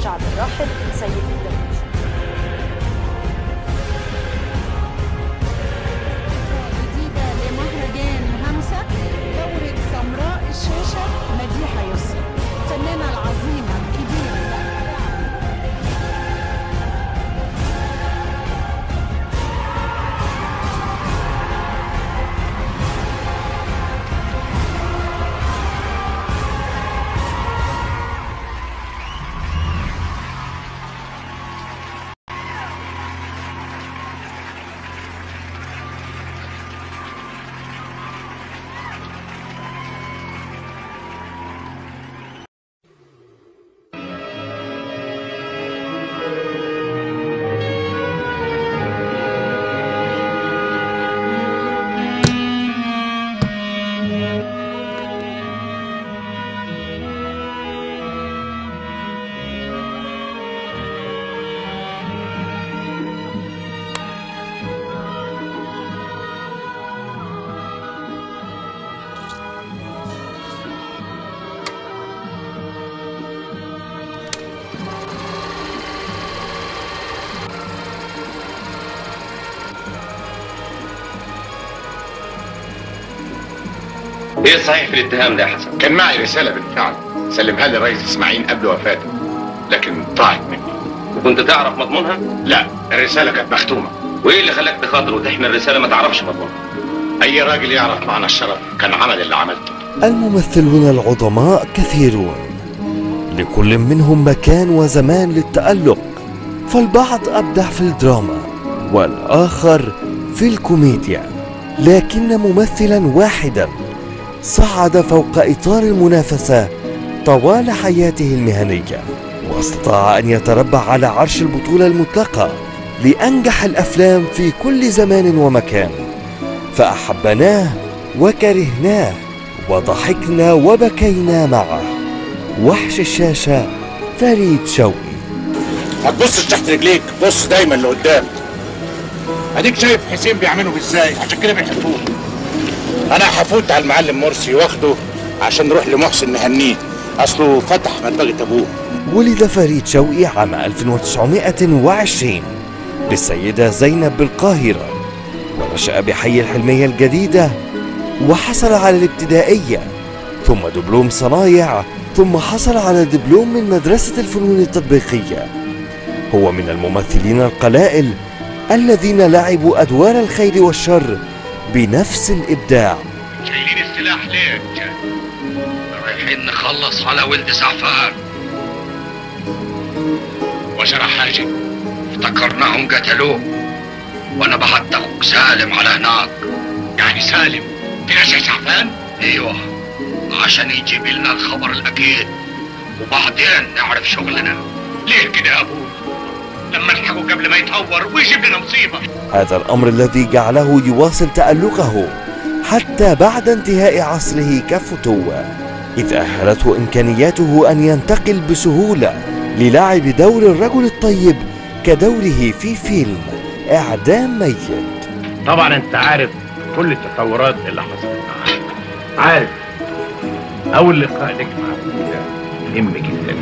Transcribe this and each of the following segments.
الشعب الراحل سيد درويش. جديدة لمهرجان همسة، دورة سمراء الشاشة مديحة يسري، الفنانة العظيمة الكبيرة. ايه صحيح في الاتهام ده يا حسن؟ كان معي رسالة بالفعل سلمها لي الرئيس اسماعيل قبل وفاته، لكن ضاعت مني. وكنت تعرف مضمونها؟ لا، الرسالة كانت مختومة. وايه اللي خلاك تخاطر وتحمل رسالة ما تعرفش مضمونها؟ أي راجل يعرف معنى الشرف كان عمل اللي عملته. الممثلون العظماء كثيرون، لكل منهم مكان وزمان للتألق، فالبعض أبدع في الدراما والآخر في الكوميديا، لكن ممثلا واحدا صعد فوق إطار المنافسة طوال حياته المهنية، واستطاع أن يتربع على عرش البطولة المطلقة لأنجح الأفلام في كل زمان ومكان، فأحبناه وكرهناه وضحكنا وبكينا معه. وحش الشاشة فريد شوقي. ما تبصش تحت رجليك، بص دايما لقدام. اديك شايف حسين بيعمله ازاي، عشان كده بيحبوه. انا هفوت على المعلم مرسي واخده عشان نروح لمحسن نهنيه، اصله فتح مدبغة ابوه. ولد فريد شوقي عام 1920 للسيدة زينب بالقاهرة، ونشأ بحي الحلمية الجديدة، وحصل على الابتدائية ثم دبلوم صنايع، ثم حصل على دبلوم من مدرسة الفنون التطبيقية. هو من الممثلين القلائل الذين لعبوا أدوار الخير والشر بنفس الإبداع. شايلين السلاح ليه يا رجال؟ رايحين نخلص على ولد سعفان. وشرح حاجة؟ افتكرناهم قتلوه، وانا بعت اخوك سالم على هناك. يعني سالم تنشع سعفان؟ ايوه، عشان يجيب لنا الخبر الاكيد وبعدين نعرف شغلنا. ليه كده يا ابوي؟ لما نلحقه قبل ما يتهور ويجيب لنا مصيبه. هذا الأمر الذي جعله يواصل تألقه حتى بعد انتهاء عصره كفتوة، إذ أهلته إمكانياته أن ينتقل بسهولة للعب دور الرجل الطيب كدوره في فيلم إعدام ميت. طبعا أنت عارف كل التطورات اللي حصلت معاك. عارف أول لقاء لك مع أبويا مهم جدا،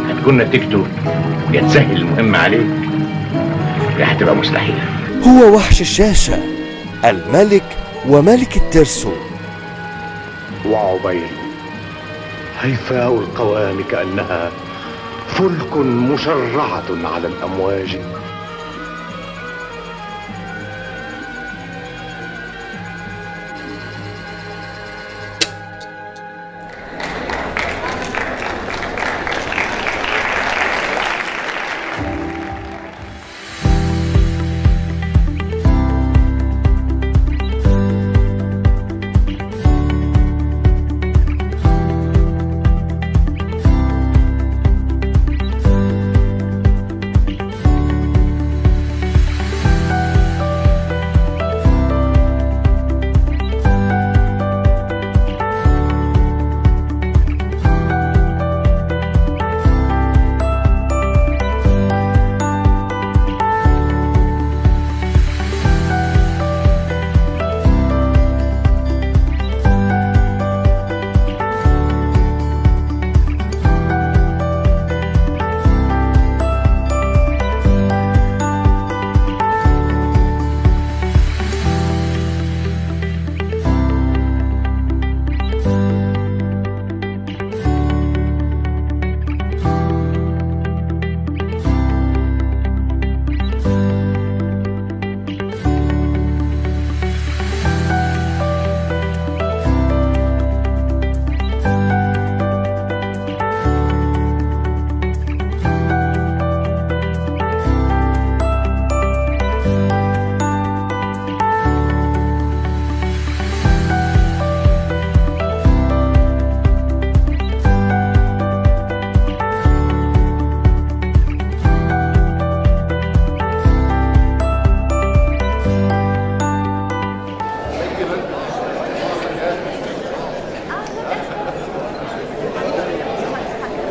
هتكون نتيجته يا تسهل المهمة عليك يا هتبقى مستحيلة. هو وحش الشاشة، الملك وملك الترسو. وعبير هيفاء القوام كأنها فلك مشرعة على الأمواج.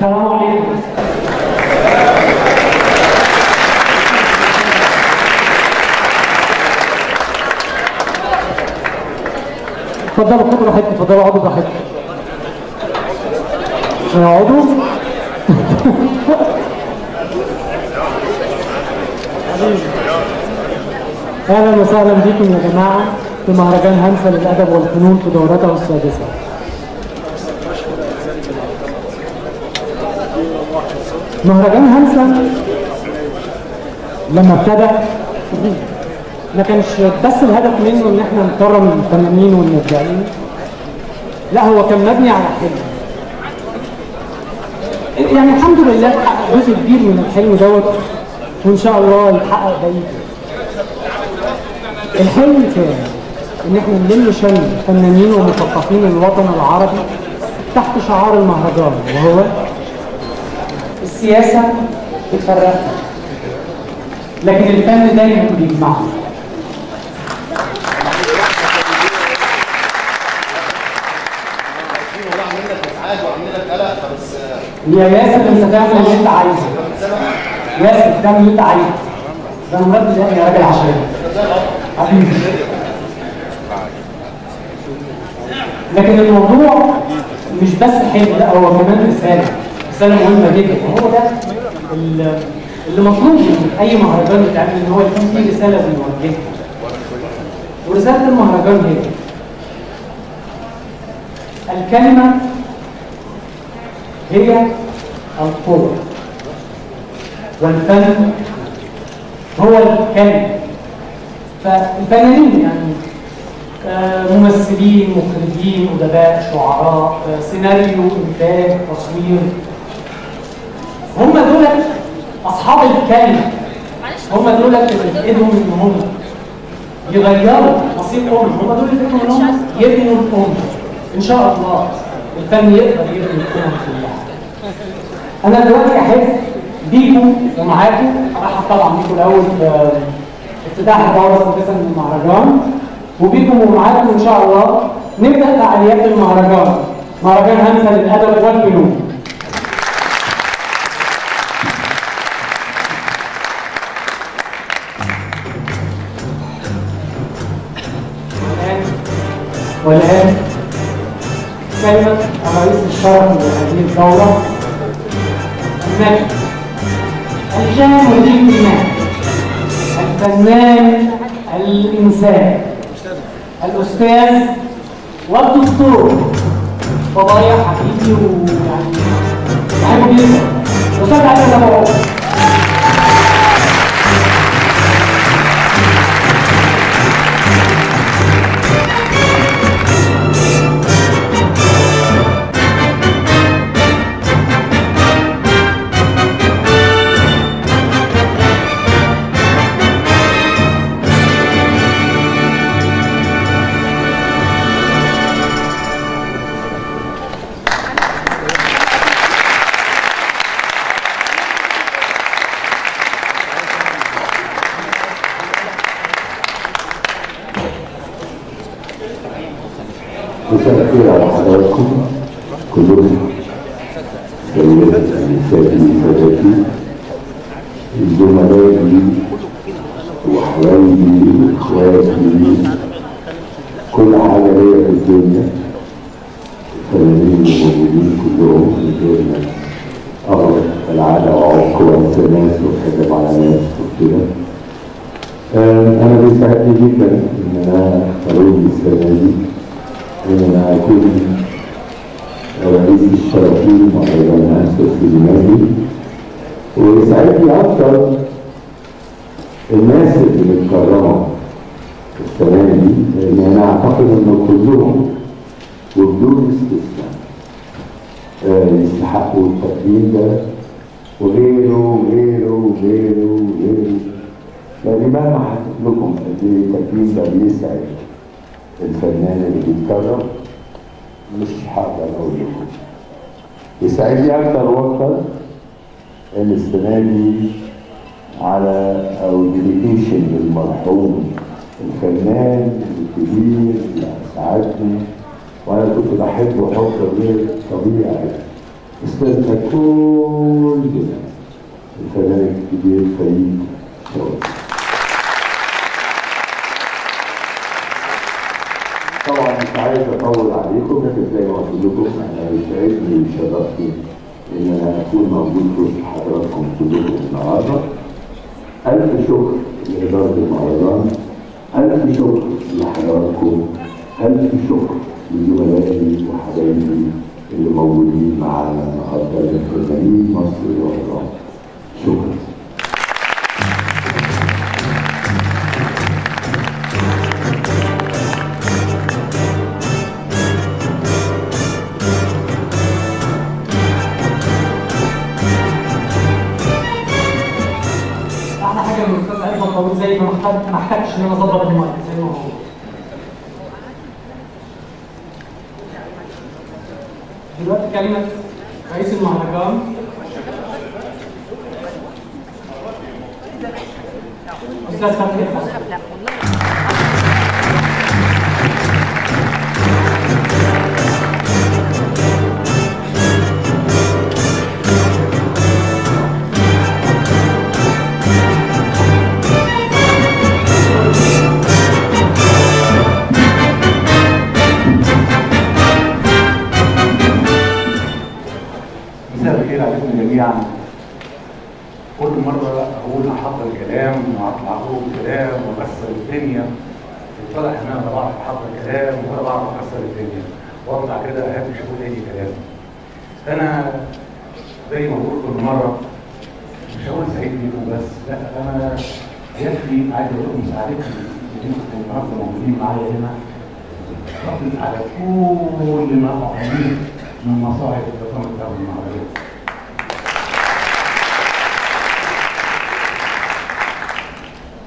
السلام عليكم. اتفضلوا خدوا راحتكم، اتفضلوا اقعدوا براحتكم. اقعدوا. اهلا وسهلا بكم يا جماعة في مهرجان همسة للادب والفنون في دورته السادسة. مهرجان همسة لما ابتدى ما كانش بس الهدف منه ان احنا نكرم الفنانين والمبدعين، لا هو كان مبني على حلم. يعني الحمد لله اتحقق جزء كبير من الحلم دوت، وان شاء الله يتحقق بقيته. الحلم كان ان احنا نلم شمل فنانين ومثقفين الوطن العربي تحت شعار المهرجان، وهو السياسة بتفرقنا لكن الفن دايما بيجمعنا. يا ياسر انت تعمل اللي انت عايزه، ياسر تعمل اللي انت عايزه، ده انا مربي يا راجل عشان حبيبي. لكن الموضوع مش بس حلم، لا هو كمان رسالة، رسالة مهمة جدا، وهو ده اللي مطلوب من اي مهرجان يتعمل، ان هو يكون فيه رسالة بنوجهها. ورسالة المهرجان هي الكلمة هي القوة، والفن هو الكلمة. فالفنانين يعني ممثلين، مخرجين، أدباء، شعراء، سيناريو، إنتاج، تصوير، هم دول أصحاب الكلمة، هم دول اللي بإيدهم إن هم يغيروا مصير الأمة، هم دول اللي بإيدهم إن هم يبنوا الأمة. إن شاء الله الفن يقدر يبني الأمة كلها. أنا دلوقتي أحب بيكم ومعاكم، أرحب طبعا بيكم الأول في افتتاح الدورة السادسة من المهرجان، وبيكم ومعاكم إن شاء الله نبدأ فعاليات المهرجان، مهرجان همسة للأدب والفنون. والآن كلمة الرئيس الشرفي لهذه الدورة، النجم الجامع الجمال، الفنان الإنسان، الأستاذ والدكتور بابايا حبيبي، ويعني بحبه جدا، الأستاذ عادل أبو عوف. مساء الخير على حضراتكم كلكم، سيداتي سادتي، زملائي وحبايبي واخواتي، كل حاجة ليا في الدنيا، الفنانين الموجودين كلهم من غير ما اغلط العادة واعق وانسى ناس واتكلم على ناس وكده. انا بيسعدني جدا ان انا اختاروني السنة دي إن أنا أكون رئيس الشرفي لمهرجان همسة السينمائي، ويسعدني أكتر الناس اللي متكرمة السنة دي، لأن أنا أعتقد إن كلهم وبدون استثناء يستحقوا التكريم ده وغيره وغيره وغيره وغيره. لأن مهما حكيت لكم قد إيه التكريم ده بيسعد الفنان اللي بيتكرم، مش هقدر اقول لكم. يسعدني اكتر واكتر ان السنة دي على او dedication للمرحوم الفنان الكبير اللي اسعدني وانا كنت بحبه حب غير طبيعي، استاذنا كلنا الفنان الكبير فريد شوقي. طبعا مش عايز اطول عليكم، لكن زي ما قلت لكم انا يسعدني ويشرفني ان انا اكون موجود في وسط حضراتكم كلكم النهارده. الف شكر لادارة المهرجان، الف شكر لحضراتكم، الف شكر لزملائي وحبايبي اللي موجودين معانا النهارده من فنانين مصر والعالم. شكرا. احلى حاجة ان الاستاذ عزت طويل زي ما احتاجش ان انا اظبط المايك زي ما هو. دلوقتي كلمة رئيس المهرجان أستاذ فتحي الحسن. جميعا كل مرة أقول أحضر كلام وأطلع أقول كلام وأكسر الدنيا، اتضح إن أنا لا بعرف أحضر كلام ولا بعرف أكسر الدنيا، وأطلع كده أهبش أقول أي كلام. أنا زي ما بقول كل مرة مش هقول سعيد بيكم بس، لا أنا يكفي عايز أقول لكم سعادتكم إن أنتم النهارده موجودين معايا هنا، رغم على كل ما أعانيه من مصاعب إقامة هذا المهرجان.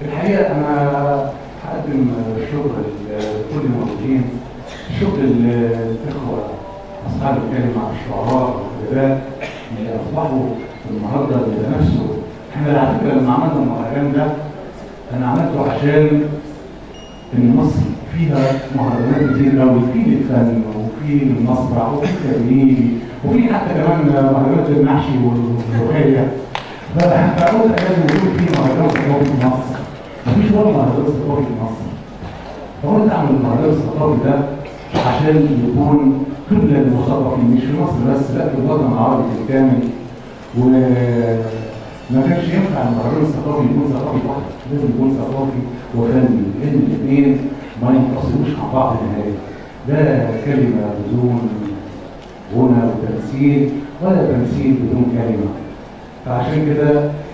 الحقيقة أنا هقدم الشكر لكل الموجودين، الشكر للإخوة أصحاب الكلمة الشعراء والأدباء اللي أصبحوا النهارده بيتنافسوا. إحنا على فكرة لما عملنا المهرجان ده أنا عملته عشان إن مصر فيها مهرجانات كتير أوي، في للفن وفي للمسرح وفي التجميل وفي حتى كمان مهرجانات المحشي والملوخية. فقلت لازم يكون في مهرجان ثقافي في مصر. مفيش ولا مهرجان ثقافي في مصر. فقلت اعمل المهرجان الثقافي ده عشان يكون قبلة للمثقفين مش في مصر بس، لا في الوطن العربي بالكامل. وما كانش ينفع المهرجان الثقافي يكون ثقافي فقط، لازم يكون ثقافي وفني، لان الاثنين ما ينفصلوش عن بعض نهائي. لا كلمة بدون غنى وتمثيل، ولا تمثيل بدون كلمة. فعشان كده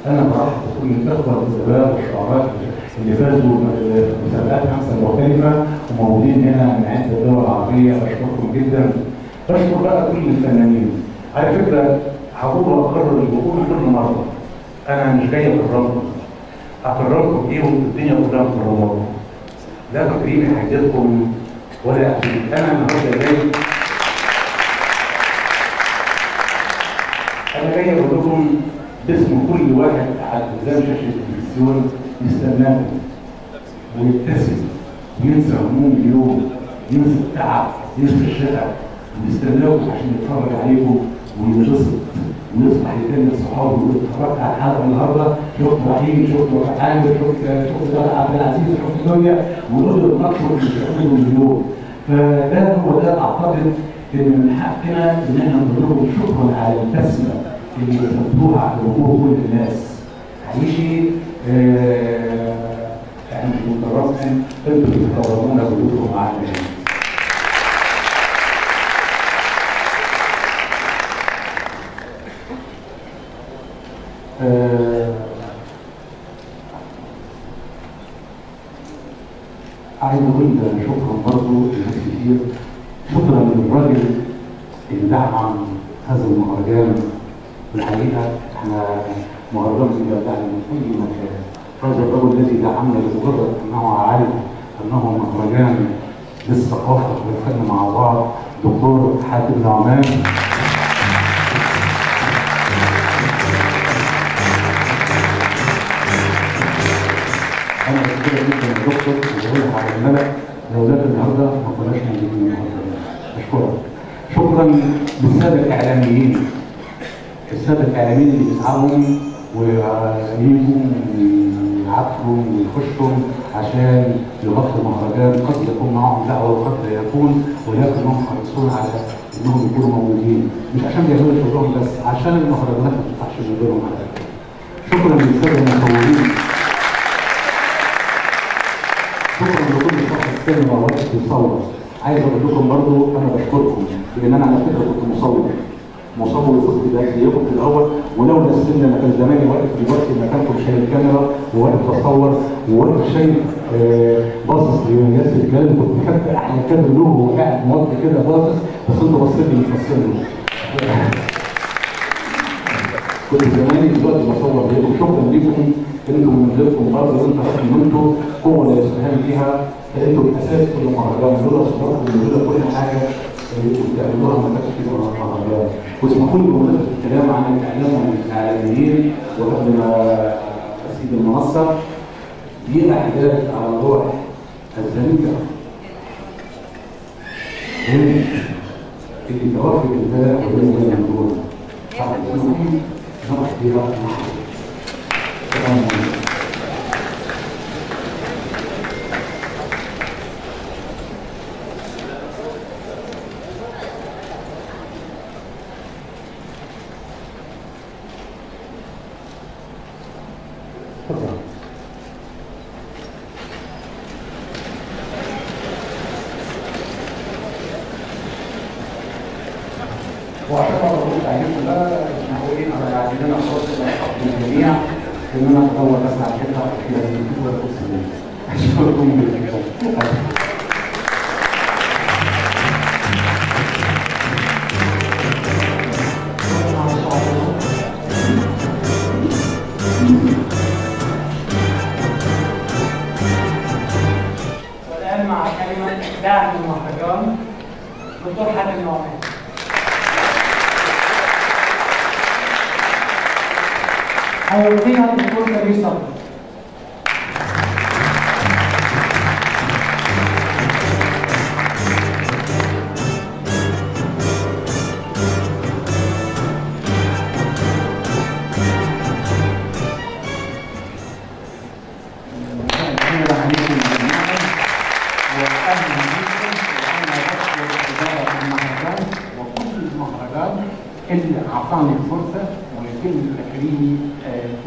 انا برحب بكل الاخوة الادباء والشعراء اللي فازوا بمسابقات خمسة مختلفة وموجودين هنا من عده دول عربية، بشكركم جدا. بشكر بقى كل الفنانين. على فكرة هقول واكرر اللي بقوله كل مرة، انا مش جاي اكرمكم، اكرمكم ايه والدنيا كلها مكرماكم. لا تكريمي هيديلكم ولا أكيد. انا النهارده جاي، انا جاي اقول لكم باسم كل واحد على قدام شاشة التلفزيون يستناكم ويبتسم وينسى هموم اليوم، ينسى التعب، ينسى الشقة، ويستناكم عشان يتفرج عليكم وينبسط ويصبح يكلم صحابه ويقول اتفرجت على الحلقة النهارده، شفت رحيم، شفت عامر، شفت عبد العزيز، شفت دنيا، ويقعدوا يتناقشوا في اللي اليوم. فده هو ده، اعتقد ان من حقنا ان احنا نقول لكم شكرا على البسمة اللي بتحطوها على وجوه كل الناس. حقيقي احنا مش بنكرمكم، انتوا اللي بتكرمونا بوجودكم معانا هنا. عايز اقول شكرا برضه لناس كتير، شكرا للراجل اللي دعم هذا المهرجان. الحقيقة احنا مهرجان بيبقى دعم من اي مكان، هذا الرجل الذي دعمنا لمجرد انه عارف انه مهرجان للثقافة والفن مع بعض، دكتور حاتم نعمان. انا بشكرك جدا يا دكتور، وبقولها على الملأ، لولاك النهارده ما كناش موجودين النهارده. بشكرك. شكرا للسادة الاعلاميين السادة الاعلاميين اللي بيتعبوا ويجوا ويعافروا ويخشوا عشان يغطوا المهرجان، قد يكون معهم دعوه وقد لا يكون، ولكن هم حريصون على انهم يكونوا موجودين، مش عشان بيعملوا شغلهم بس، عشان المهرجانات ما تفتحش من غيرهم على فكرة. شكرا للسادة المصورين. شكرا لكل صاحب السينما واقف بيصور. عايز اقول لكم برضو انا بشكركم، لان انا على فكرة كنت مصور وكنت زيكم في الاول، ولولا السن ما كان زماني واقف دلوقتي مكانكم شايل كاميرا وواقف بصور وواقف شايف باصص لياسر جلال. كنت خدت احلى كادر له وهو قاعد موطي كده باصص، بس انتوا بصيت لي مش باصين له. كنت زماني دلوقتي بصور زيكم. شكرا ليكم، انتم من غيركم برضه، وانتوا ان انتوا قوة لا يستهان بيها، انتوا الاساس كل مهرجان، لولا صبركم ولولا كل حاجة بتعملوها ما كانش في مهرجان. واسمحوا لي بمناسبة الكلام عن الاعلام والاعلاميين، وقبل ما اسيب المنصة، دي احداث على روح الزميلة هند اللي توفت امبارح وهي من دول. نروح بيها لحظة. السلام عليكم. وعشان اقول عليكم بقى، اسمحوا لي انا يعني انا خلاص الجميع ان انا ادور بس على الحتة الاخيرة دي والقصه دي. اشكركم جدا. والان مع كلمة داعم المهرجان دكتور حاتم نعمان. هيلقيها الدكتور سمير صبري. السلام عليكم جميعا واهلا بكم. وانا بشكر ادارة المهرجان وكل المهرجان اللي اعطاني الفرصة ويتم تكريمي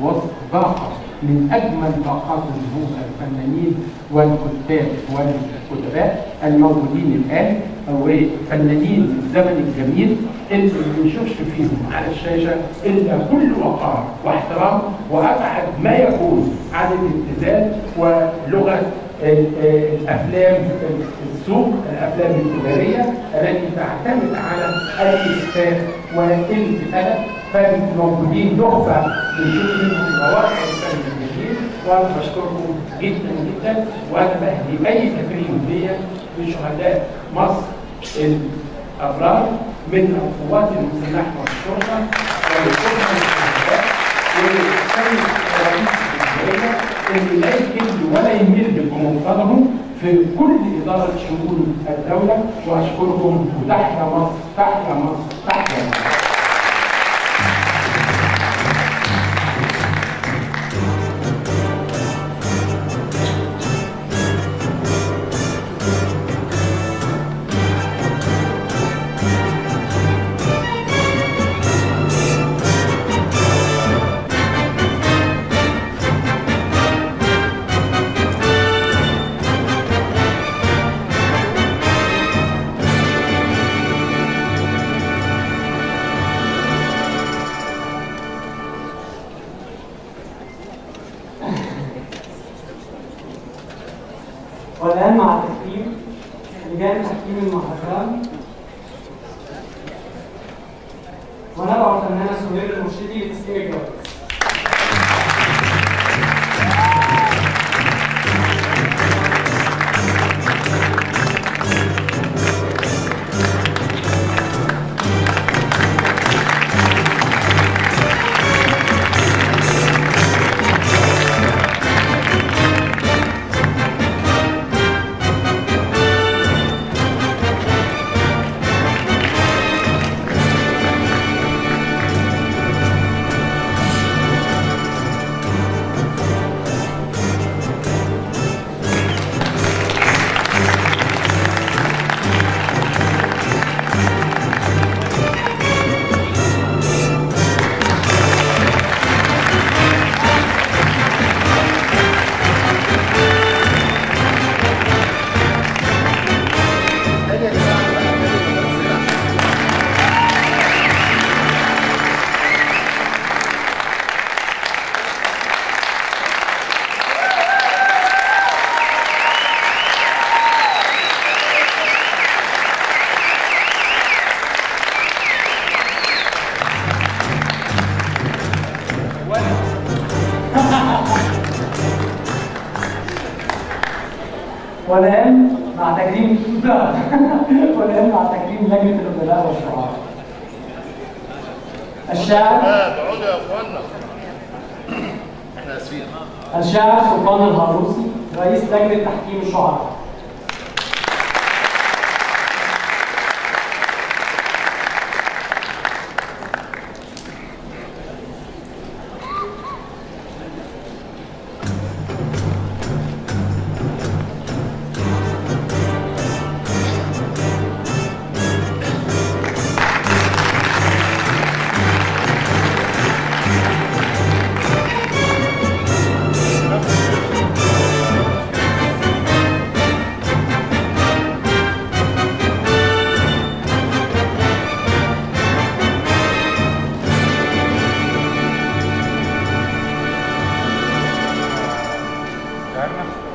وسط باقه من اجمل باقات النجوم الفنانين والكتاب والادباء الموجودين الان، وفنانين الزمن الجميل اللي ما بنشوفش فيهم على الشاشة الا كل وقار واحترام وابعد ما يكون عن الابتذال ولغة الافلام السوق، الافلام التجارية التي تعتمد على الاسفاف والالتفات. فالموجودين نخبة بنشوف منهم مواقع الفن الجميل، وانا بشكركم جدا جدا. وانا بهدي اي تكريم ليا لشهداء مصر الابرار من القوات المسلحة والشرطة والشرطة والشهداء والسيد رئيس الجمهورية اللي لا يكل ولا يمل بمنصبهم في كل ادارة شؤون الدولة. واشكركم، وتحيا مصر، تحيا مصر، تحيا مصر. والآن مع تكريم لجان تحكيم المهرجان، وندعو الفنانة سهير المرشدي لتسليم الجوائز. والآن مع تكريم والآن مع تكريم لجنة الأدباء والشعراء. الشاعر اقعدوا يا اخوانا، احنا اسفين. الشاعر سلطان الهاروسي رئيس لجنة تحكيم الشعراء.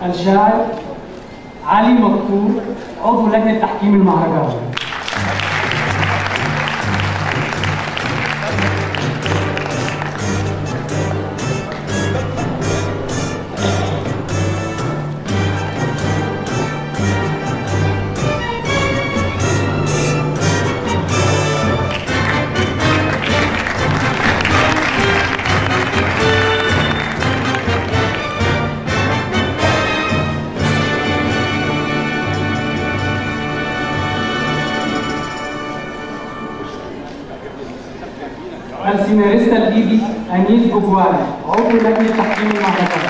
الشاعر علي مكتور عضو لجنة تحكيم المهرجان. السيناريست الليبي أنيس بوجواري عضو لجنة تحكيم المهرجان.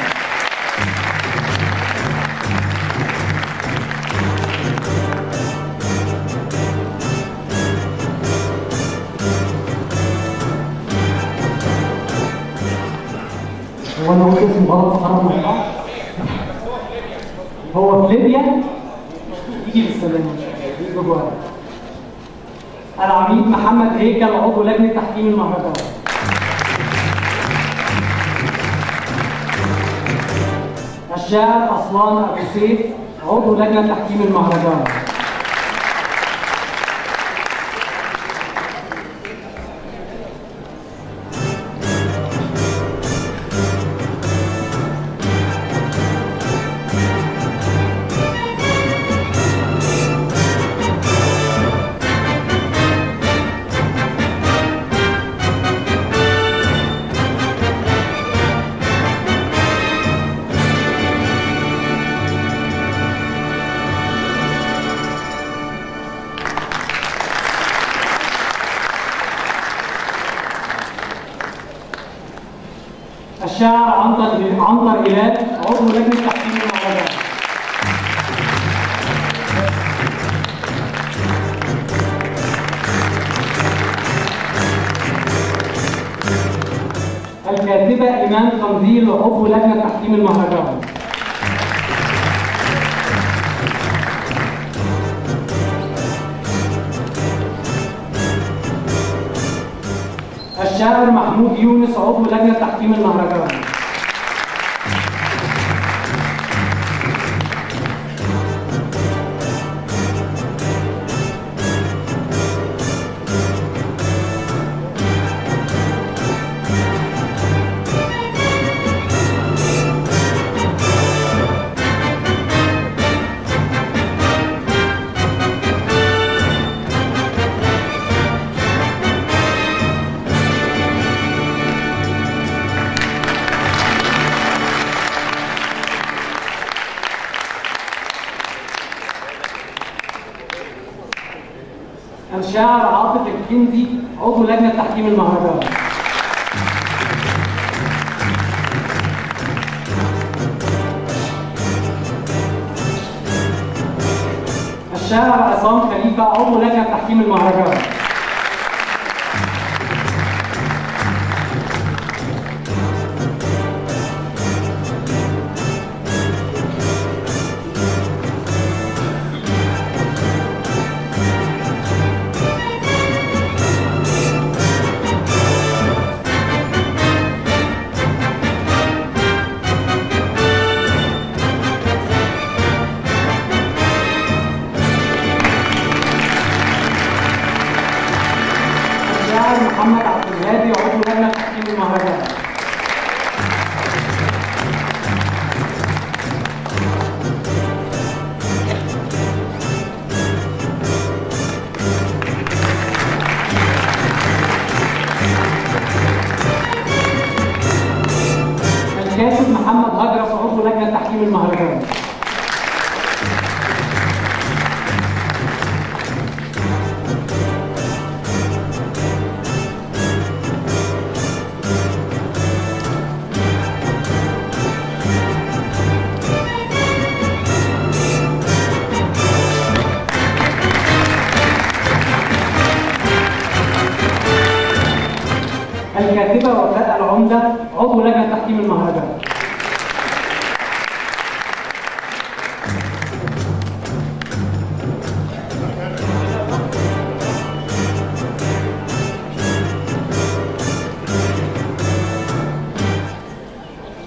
هو أنا قلت اسمه غلط فخرج من بعض؟ هو في ليبيا يجي بالسلامة أنيس بوجواري. العميد محمد هيكل عضو لجنة تحكيم المهرجان. الشاعر أصلان أبو سيف عضو لجنة تحكيم المهرجان. الشاعر عنتر هلال عضو لجنة تحكيم المهرجان. الكاتبة إيمان قنديل عضو لجنة تحكيم المهرجان. الشاعر محمود يونس عضو لجنة تحكيم المهرجان. الشاعر عاطف الكندي عضو لجنة تحكيم المهرجان. الشاعر عصام خليفة عضو لجنة تحكيم المهرجان. محمد عبد الهادي عضو لجنة تحكيم المهرجان. محمد هجرس عضو لجنة تحكيم المهرجان. الكاتبة وفاء العمدة عضو لجنة تحكيم المهرجان.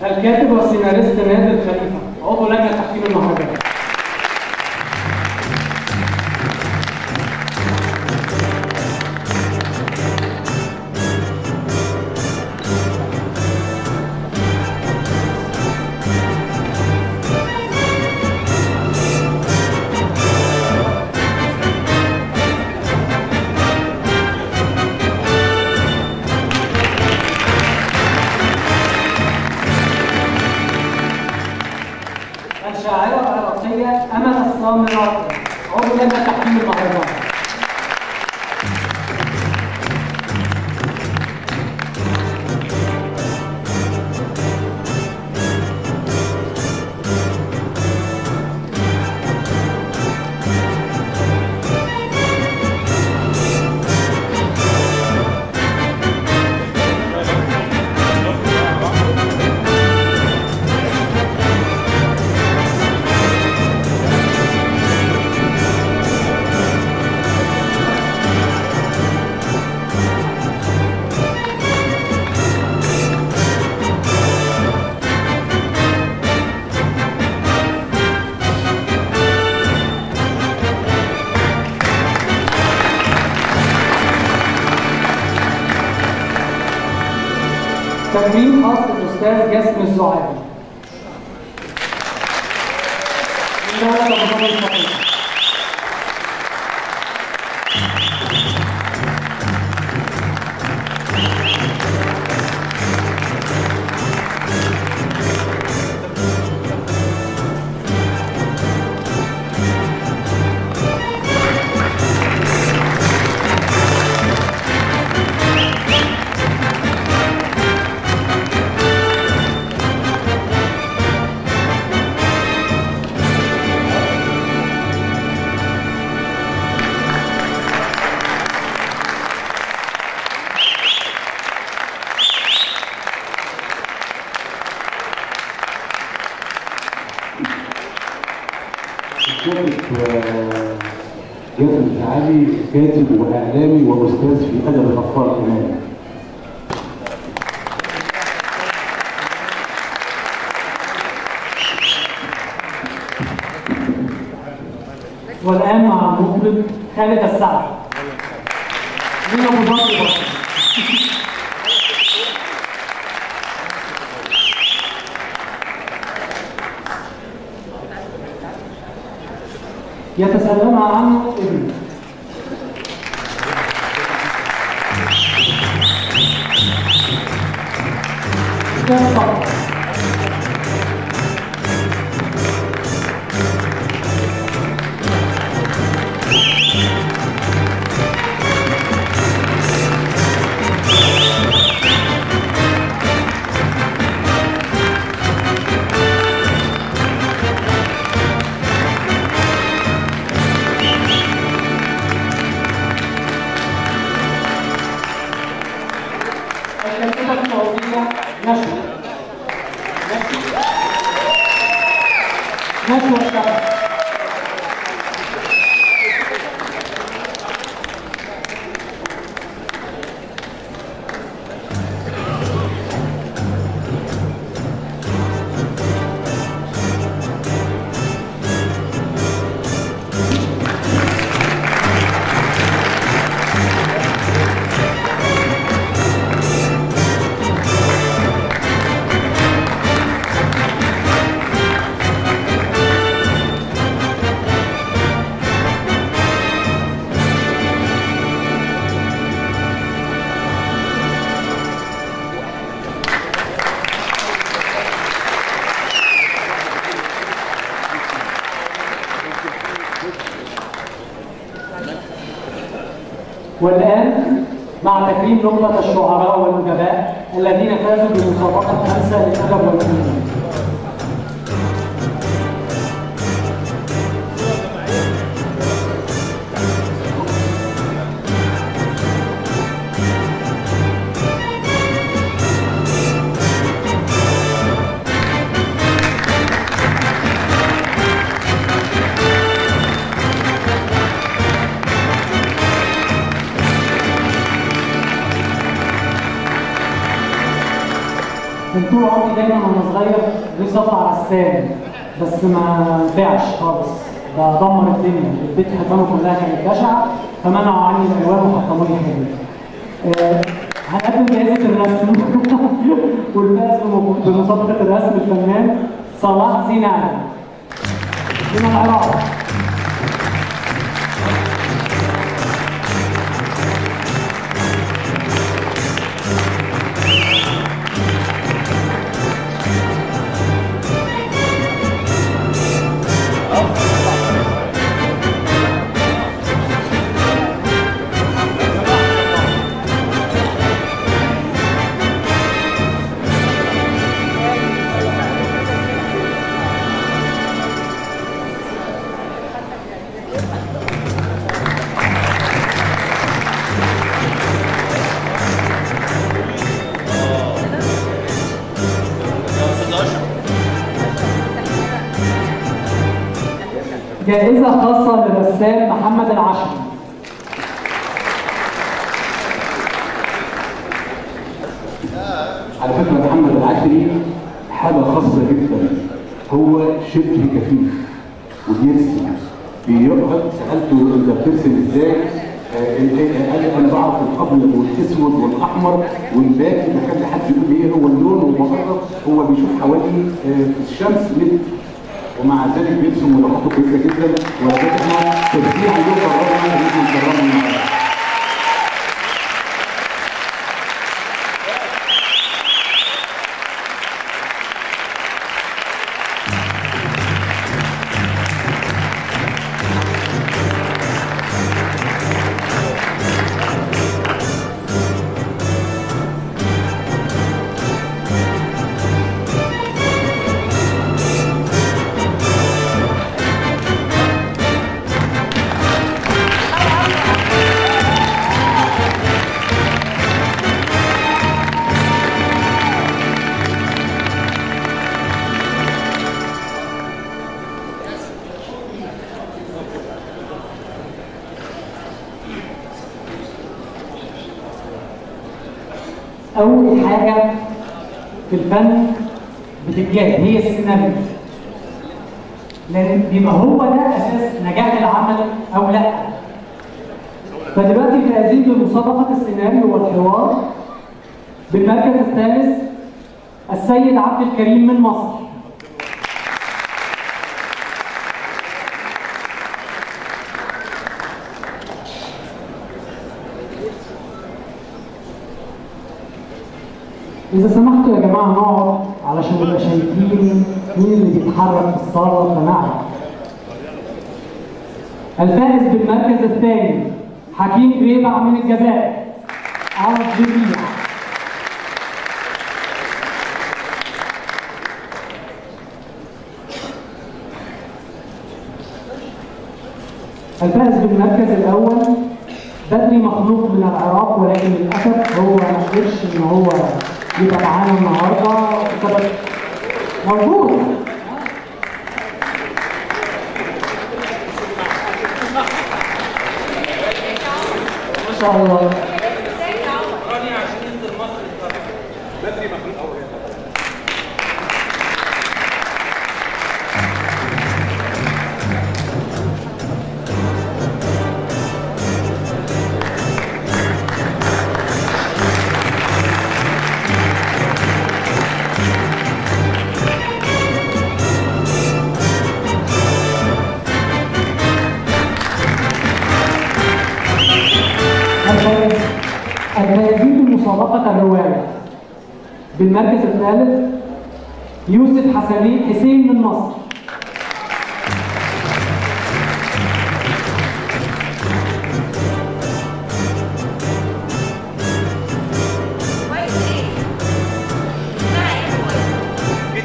الكاتب والسيناريست نادر خليفة عضو لجنة تحكيم المهرجان. الشاعرة العراقية أمل السامرائي عضو لجنة تحكيم المهرجان. تكريم خاص للأستاذ جاسم الزعابي من دولة أبو ظبي الشقيقة. جاسم الزعابي كاتب واعلامي واستاذ في ادب الاطفال كمان. والان مع المخرج خالد السعد من ابو ظبي. يتسلمها عنه ابنه. نشوى الشعب. والآن مع تكريم نخبة الشعراء والأدباء الذين فازوا بمسابقة همسة للأدب والفنون. كنت طول عمري دايما وانا صغير نفسي اطلع رسام، بس ما نفعش خالص، ده دمر الدنيا، البيت حيطانه كلها كانت بشعة، فمنعوا عني الالوان وحطموا لي حاجات. هنقدم جائزة الرسم والفائز بمسابقه الرسم الفنان صلاح زينان من العراق. جائزة خاصة للرسام محمد العشري. على فكرة محمد العشري حالة خاصة جدا، هو شبه كفيف وبيرسم، بيقعد. سألته أنت بترسم إزاي؟ قال أنا بعرف الأبيض والأسود والأحمر والباقي، بخلي حد يقول لي إيه هو اللون وبقرب. هو بيشوف حوالي في الشمس متر، ومع ذلك بيرسم ولوحاته كويسة جدا. ولكن احنا تشجيعا له قررنا ان احنا نكرمه النهارده. أول حاجة في الفن بتتجاب هي السيناريو، لأن بيبقى هو ده أساس نجاح العمل أو لأ. فدلوقتي الفائزين بمسابقة السيناريو والحوار بالمركز الثالث السيد عبد الكريم من مصر. إذا سمحتوا يا جماعة نقعد علشان نبقى شايفين مين اللي بيتحرك في الصالة فنعرف. الفائز بالمركز الثاني حكيم ريبع من الجزائر. الجميع. الفائز بالمركز الأول بدري مخلوق من العراق، ولكن للأسف هو ما قدرش إن هو يبقى معانا النهارده بسبب موجود. ما شاء الله. بدري مخلوق أول. الفائزين بمسابقة الرواية بالمركز الثالث يوسف حسين من مصر.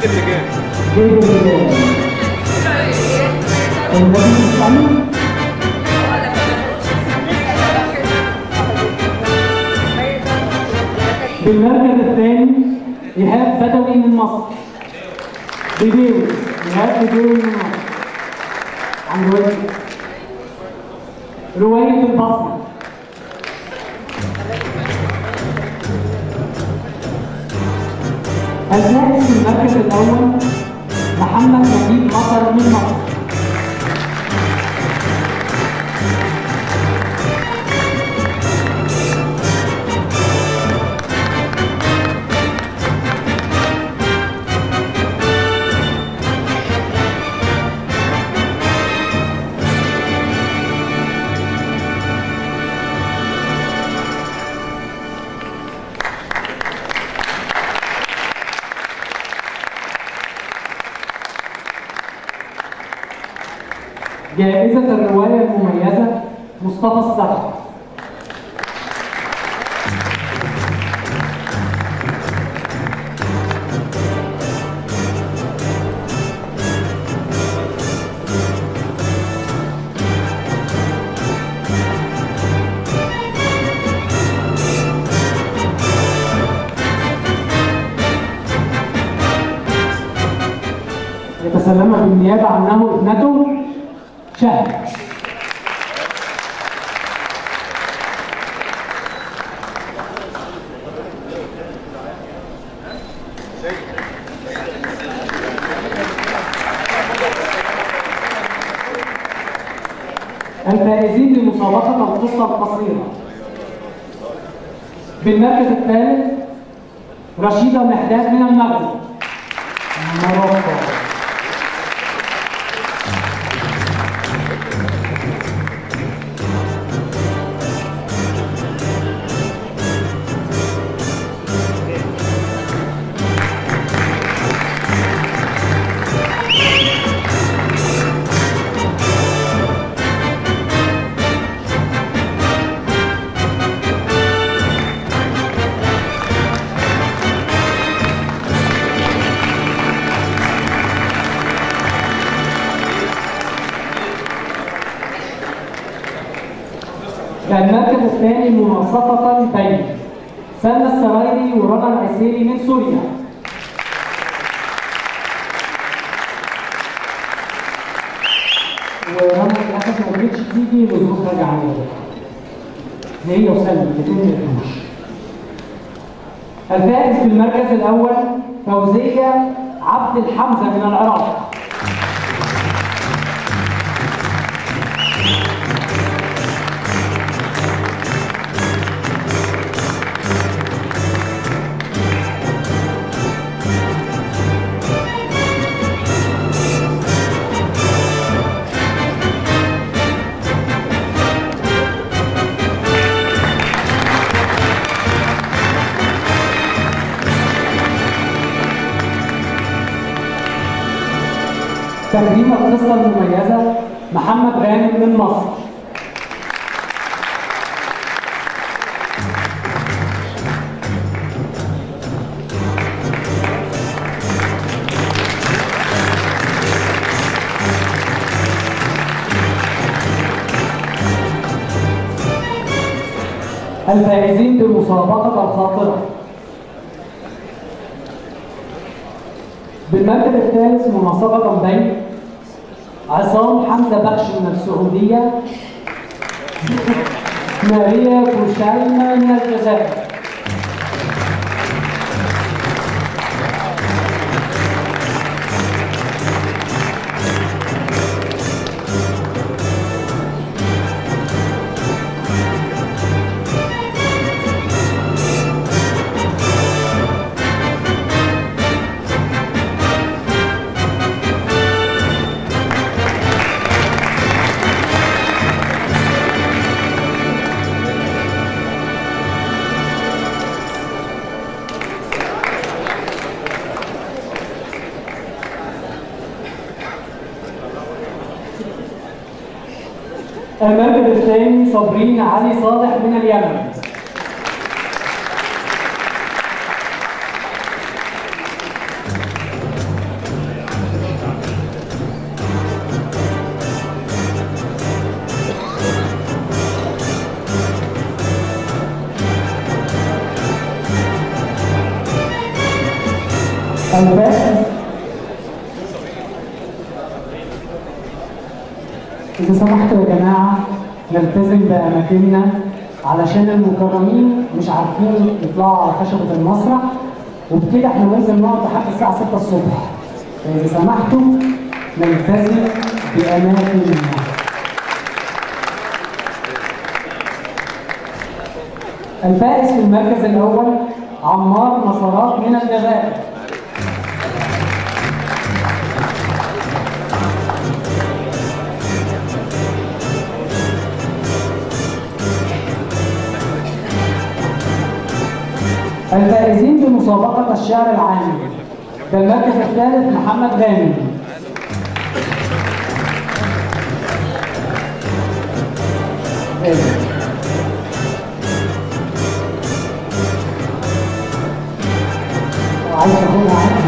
اللجان. جيب اللجان. النبي بالمركز الثاني إيهاب بدوي من مصر. بدوي، إيهاب بدوي من مصر. عن رواية البصمة. الفائز في المركز الأول محمد نجيب مطر من مصر. جائزة الرواية المميزة مصطفى السبع. يتسلمها بالنيابة عنه ابنته شهد. الفائزين بمسابقة القصة القصيرة. بالمركز الثالث رشيدة محداد من المغرب. مروكو. المركز الثاني مناصفة بين سلمى السرايري ورنا العسيري من سوريا. ورنا للأسف ما قدرتش تيجي لظروف راجعة عنها. هي وسلمى الاثنين ما قدروش. الفائز في المركز الأول فوزية عبد الحمزة من العراق. تقديم القصة المميزة محمد غانم من مصر. الفائزين بمسابقة الخاطرة. بالمركز الثالث مناصفة بين عصام حمزة بخش من السعودية، ماريا بوشايمة من الجزائر. المركز الثاني صابرين علي صالح من اليمن. الفائز، إذا سمحتوا يا جماعة نلتزم بأماكننا علشان المكرمين مش عارفين يطلعوا على خشبة المسرح، وبكده احنا ممكن نقعد لحد الساعة 6 الصبح، فإذا سمحتوا نلتزم بأماكننا. الفائز في المركز الأول عمار مسارات من الجزائر. الفائزين بمسابقة الشعر العام بالمركز الثالث محمد غانم. عايز تاخدها عادي.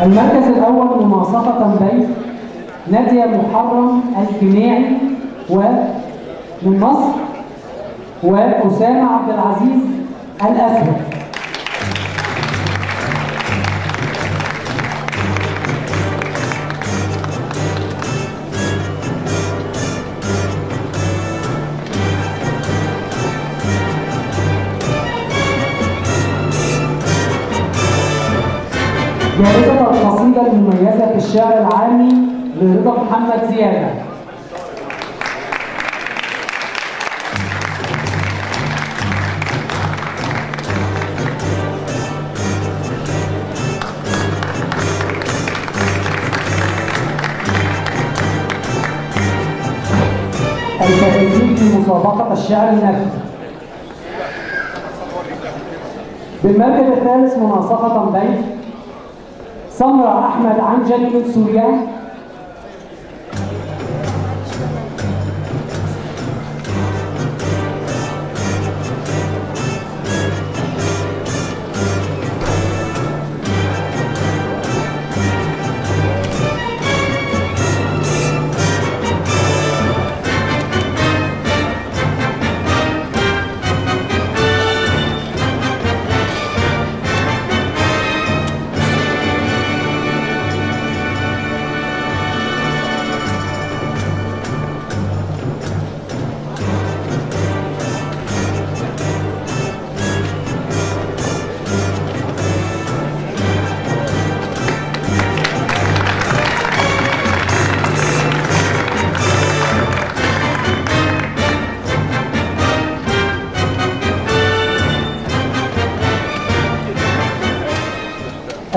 المركز الأول مناصفة بين نادية محرم الكناعي ومن مصر وأسامة عبد العزيز الأسود. جائزة القصيدة المميزة في الشعر العامي لرضا محمد زيادة. الفائزين في مسابقة الشعر النثري بالمركز الثالث مناصفة بين سمرة أحمد عنجلي من سوريا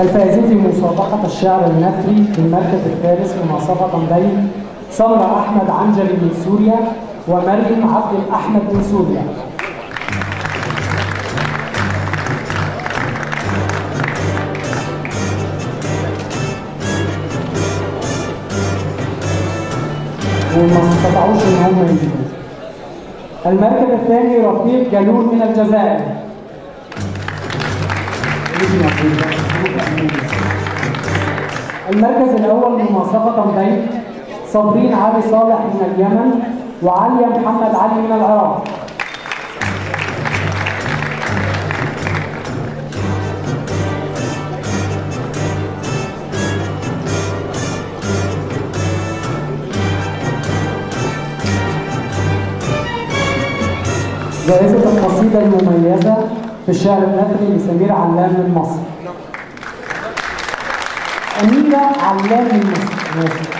الفائزين في مسابقة الشعر النثري في المركز الثالث مناصفة بين سمرة أحمد عنجلي من سوريا ومريم عبد الأحمد من سوريا. وما استطاعوش إن هم يجيبوا. المركز الثاني رفيق جالون من الجزائر. المركز الأول مناصفة بين صابرين علي صالح من اليمن وعليا محمد علي من العراق. جائزة القصيدة المميزة في الشعر النثري لسمير علام من مصر. أميرة علام من مصر.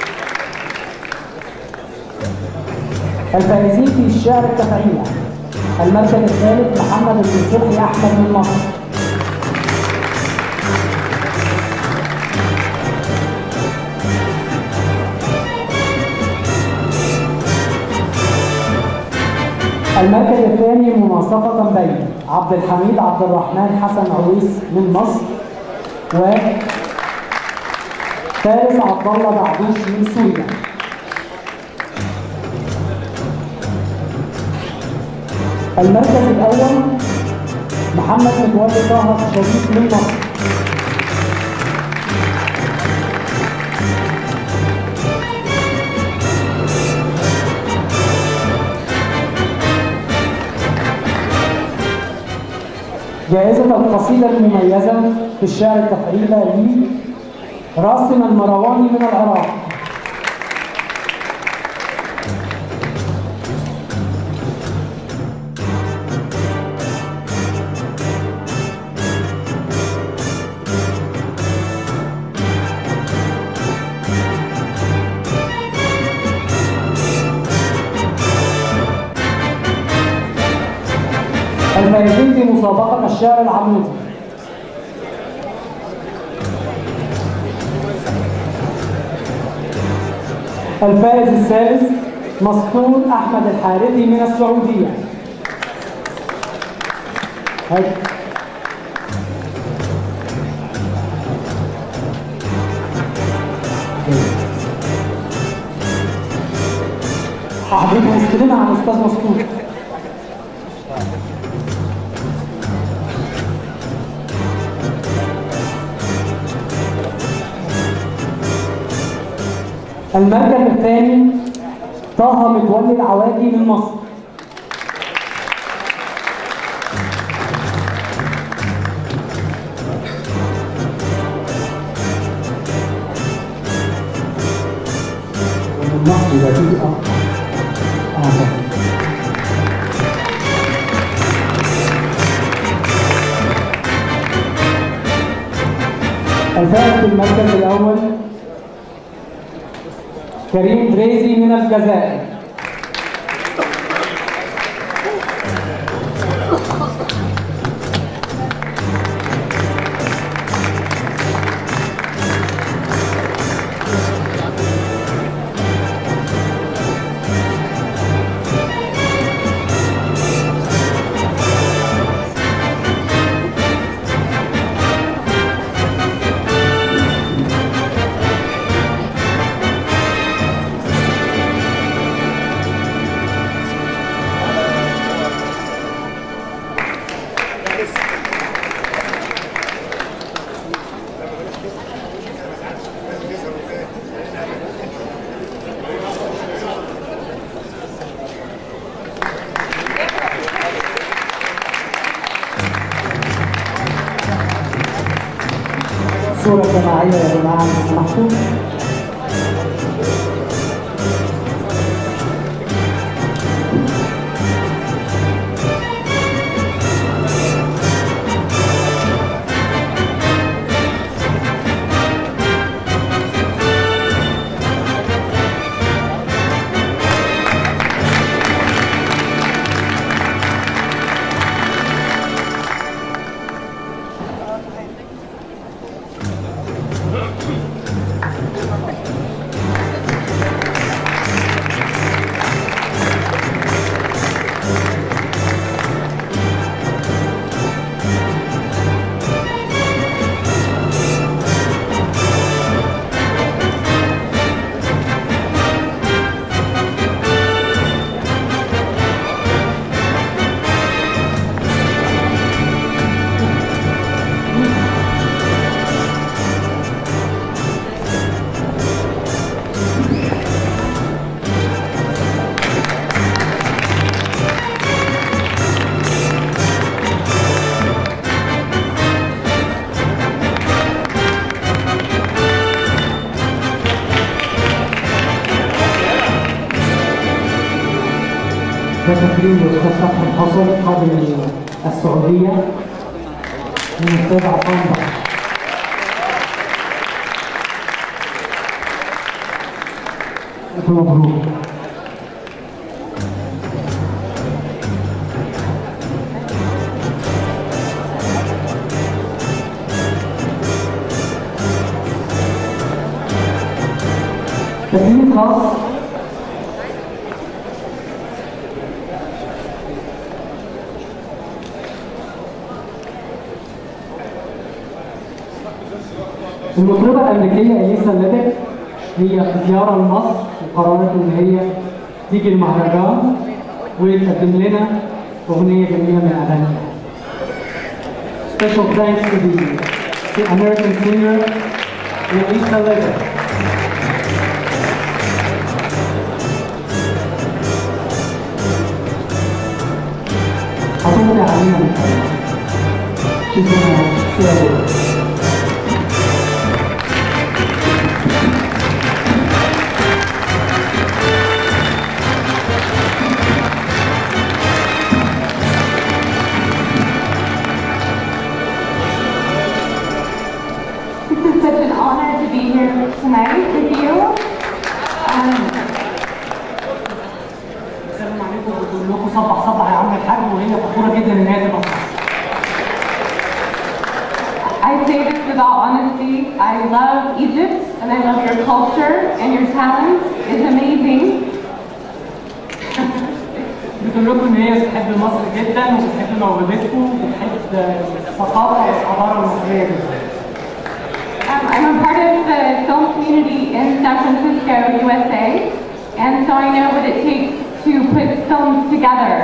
الفائزين في الشعر التفعيلة المركز الثالث محمد بن صبحي أحمد من مصر. المركز الثاني مناصفة بين عبد الحميد عبد الرحمن حسن عويس من مصر و فارس عبد الله بعدوش من سوريا. المركز الأول محمد متولي طه شريف من مصر. جائزة القصيدة المميزة في الشعر التفعيلة لراسم المرواني من العراق. الفائزين في مسابقة الشعر العمودي. الفائز الثالث مسطول أحمد الحارثي من السعودية. حضرتك مستلمها عن أستاذ مسطول. المركز الثاني طه متولي العوادي من مصر. من مصر دقيقة. الفائز بالمركز الأول كريم دريزي من الجزائر. صورة جماعية يا جماعة لو سمحتوا. ده تكريم للأستاذ فتحي الحصري قاضي السعودية من الأستاذ عصام بحر. ألف مبروك. تكريم خاص المطربة الأمريكية إليسا ليدك هي في زيارة لمصر وقررت إن هي تيجي المهرجان وتقدم لنا أغنية جميلة من أغانيها. Special thanks to the American singer Elisa Levitt. هتغني علينا من شوفونا الى بكره. This is such an honor to be here tonight with you. السلام عليكم، وبقول لكم صبح صبح يا عم الحاج، وهي فخورة جدا ان هي تبقى في مصر. I say this with all honesty, I love Egypt and I love your culture and your talent is amazing. بتقول لكم ان هي بتحب مصر جدا وبتحب موهبتكم وبتحب الثقافة والحضارة المصرية جدا. I'm a part of the film community in San Francisco, USA, and so I know what it takes to put films together.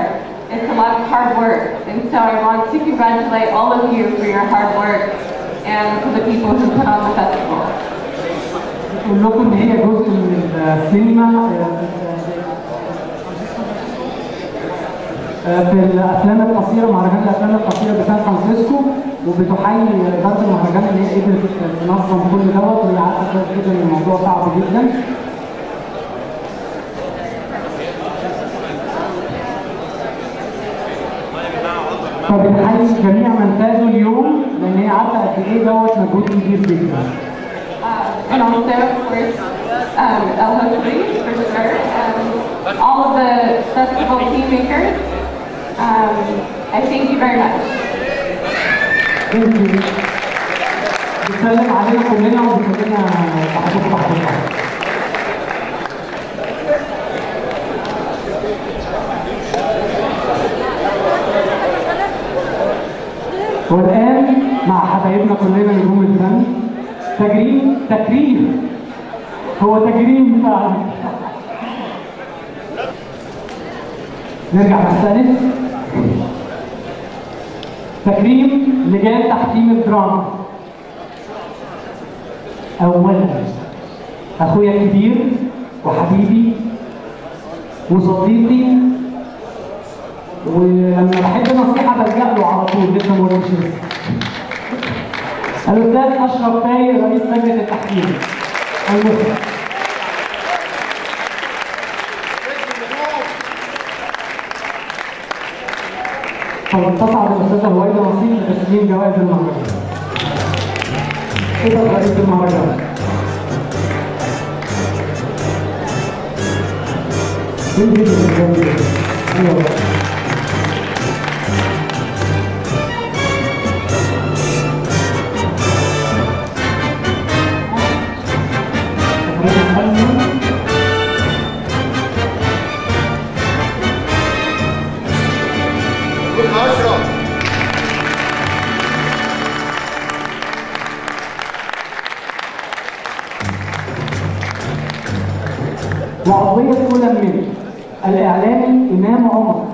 It's a lot of hard work, and so I want to congratulate all of you for your hard work and for the people who put on the festival. بتقول لكم ان هي جزء من السينما في الافلام القصيرة، مهرجان الافلام القصيرة بسان فرانسيسكو، وبتحيي ادارة المهرجان ان هي قدرت تنظم كل دوت، وهي عارفه كويس جدا ان الموضوع صعب جدا. فبنحيي جميع من فازوا اليوم لان هي عارفه قد ايه دوت مجهود كبير جدا. And also, of course, El Hosri, for sure, and all of the festival team makers. I thank you very much. Thank you. بتسلم علينا كلنا وبتقول لنا بحبكم بحبكم. والآن مع حبايبنا كلنا نجوم الفن، تجريم تكريم، هو تجريم فعلا. نرجع نستأنف تكريم لجان تحكيم الدراما. أولا أخويا الكبير وحبيبي وصديقي، ولما بحب نصيحة بلجأ له على طول، لسه ما قلتش لسه. الأستاذ أشرف فايق رئيس لجنة التحكيم المخرج. فلتصعد الأستاذة هويدا نصيب لتسليم جوائز المهرجان. إذا رئيس المهرجان. وعضوية كل من الإعلامي إمام عمر،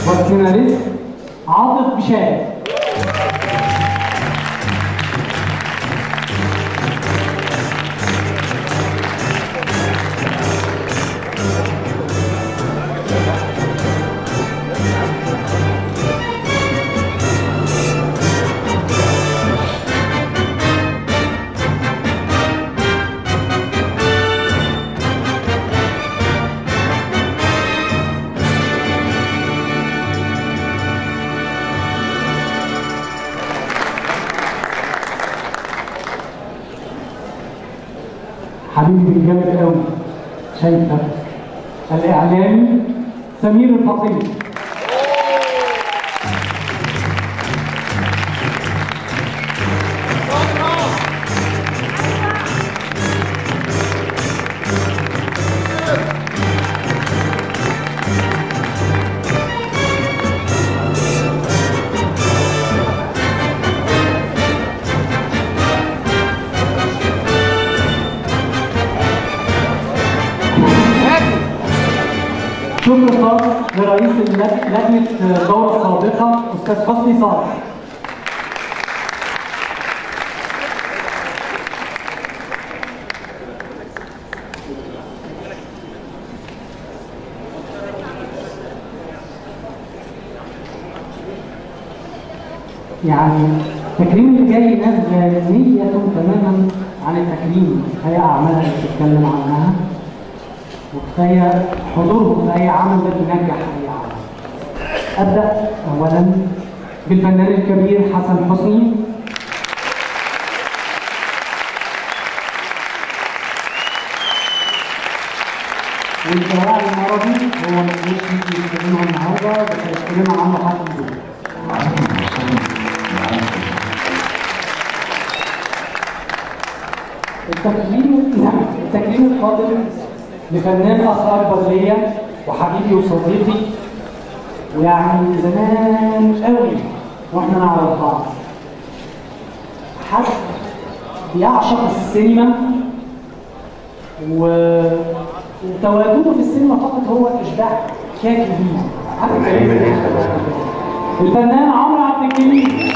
والسيناريست عاطف بشاري، حبيبي الجامد قوي، شايفه الاعلامي سمير الفقيه. شكر خاص لرئيس لجنة الدورة السابقة أستاذ حسني صالح. يعني التكريم اللي جاي ناس غنية تماما عن التكريم، كفاية أعمالها اللي بتتكلم عنها، وكفاية حضورهم في أي عمل ده بينجح أي عمل. أبدأ أولا بالفنان الكبير حسن حسني. والدواعي المرضي هو مش يجي يتكلموا النهارده، بس هيتكلموا عنه حسن دول. التكريم القادم لفنان اخ اكبر ليا وحبيبي وصديقي، ويعني زمان قوي واحنا نعرف بعض. حد بيعشق السينما، وتواجده في السينما فقط هو اشباع كافي ليه. الفنان عمرو عبد الجليل.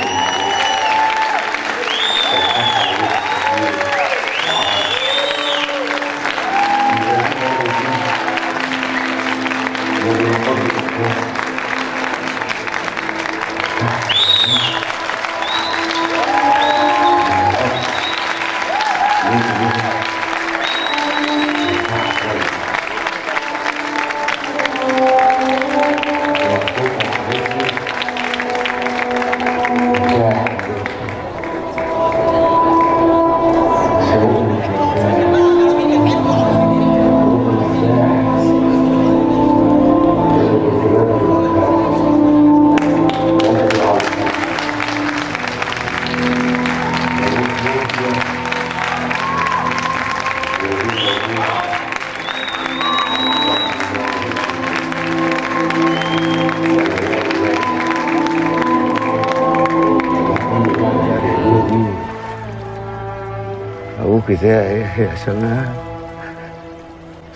أبوك تايه يا سماح،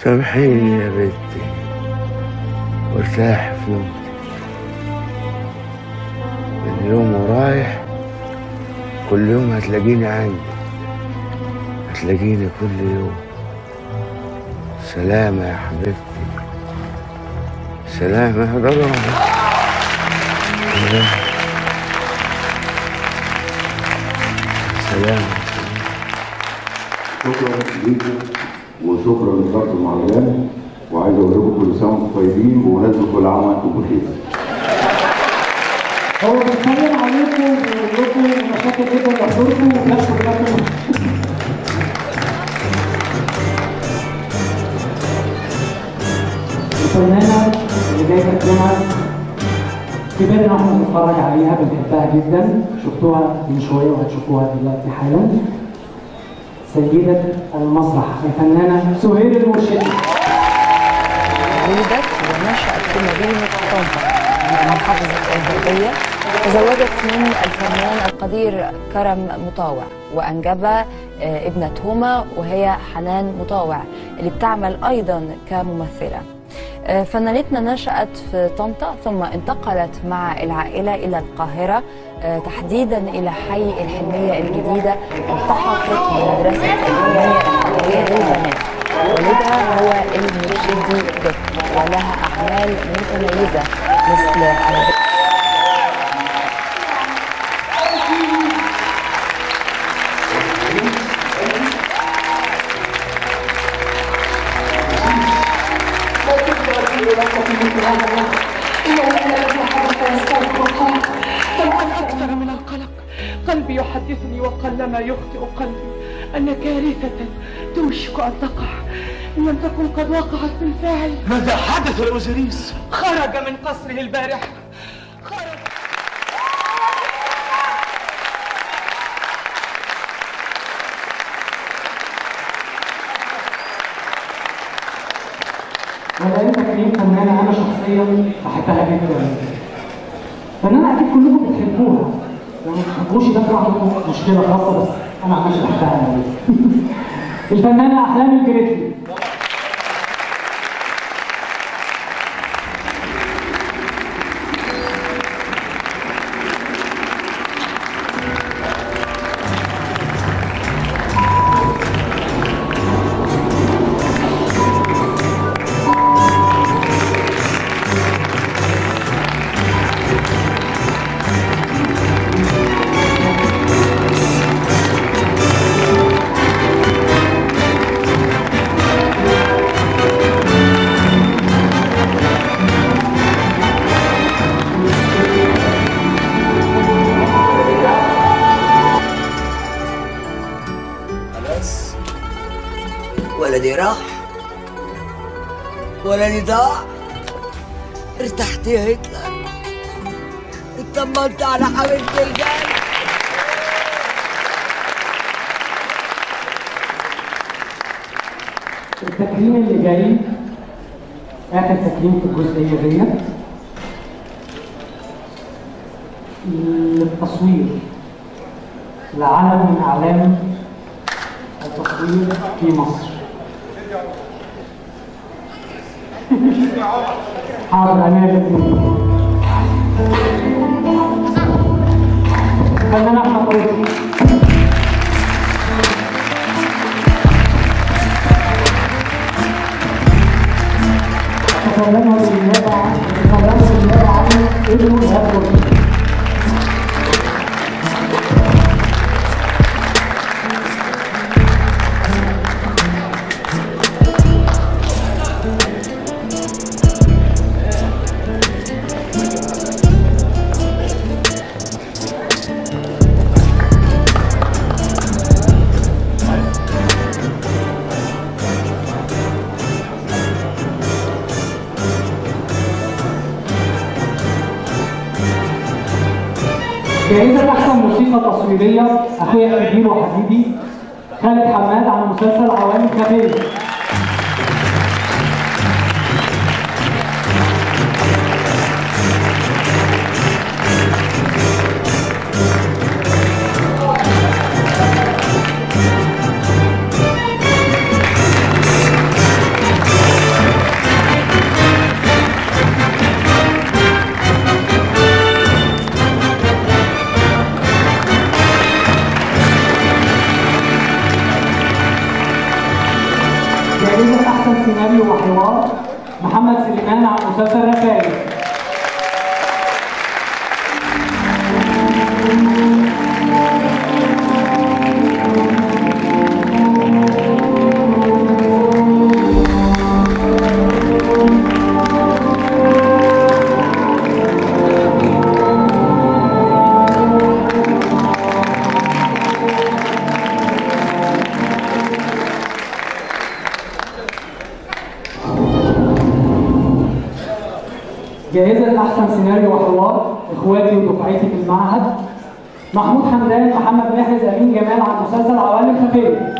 سامحيني يا بنتي وارتاحي في نومتك. من يوم ورايح كل يوم هتلاقيني عندي، هتلاقيني كل يوم. سلامة يا حبيبتي، سلامة يا جدع. سلامة. شكرا ليكم وشكرا لإدارة المهرجان، وعايز اقول لكم كل سنة وانتم طيبين بمناسبة كل عام وانتم بخير. هو بيتكلم عليكم وبيقول لكم انا شاكر جدا لحضوركم وبنفس الوقت. الفنانة اللي جاية تقدمها كبرنا واحنا بنتفرج عليها، بنحبها جدا، شفتوها من شوية وهتشوفوها دلوقتي حالا. سيدة المسرح الفنانة سهير المرشدي. ولدت ونشأت في مدينة طنطا محافظة الغربية. تزوجت من الفنان القدير كرم مطاوع، وأنجب ابنتهما وهي حنان مطاوع اللي بتعمل أيضا كممثلة. فنانتنا نشأت في طنطا ثم انتقلت مع العائلة إلى القاهرة، تحديدا إلى حي الحلمية الجديدة. التحقت بمدرسة الحلمية الثانوية للبنات. والدها هو المرشدي بك، ولها أعمال متميزة مثل أكثر من القلق. قلبي يحدثني وقلما يخطئ قلبي أن كارثة توشك أن تقع إن لم تكن قد وقعت بالفعل. ماذا حدث لأوزيريس؟ خرج من قصره البارحة. خرج. والآن تكريم فنانة أنا شخصيا بحبها جدا. فنانة أكيد كلكم بتحبوها، لو ما بتحبوش ده طبعا عندكم مشكلة خاصة، بس أنا عن نفسي بحبها أوي. الفنانة أحلام الجريتلي. ولدي راح، ولدي ضاع. ارتحت يا هتلر، اطمنت على حبيبتي الجاي. التكريم اللي جاي آخر تكريم في الجزئية ديت للتصوير، لعلم من أعلام التصوير في مصر. حاضر عينيا الاثنين. فنان أحمد قريشي. تكلموا بالنيابة عن ابنه إيهاب قريشي. جائزة أحسن موسيقى تصويرية أخويا الكبير وحبيبي خالد حماد عن مسلسل عوامل خفية. جائزة أحسن سيناريو وحوار محمد سليمان عن مسلسل رفاعي. جائزة أحسن سيناريو وحوار إخواتي ودفعتي في المعهد محمود حمدان، محمد محرز، أمين جمال عن مسلسل عوالم خفية.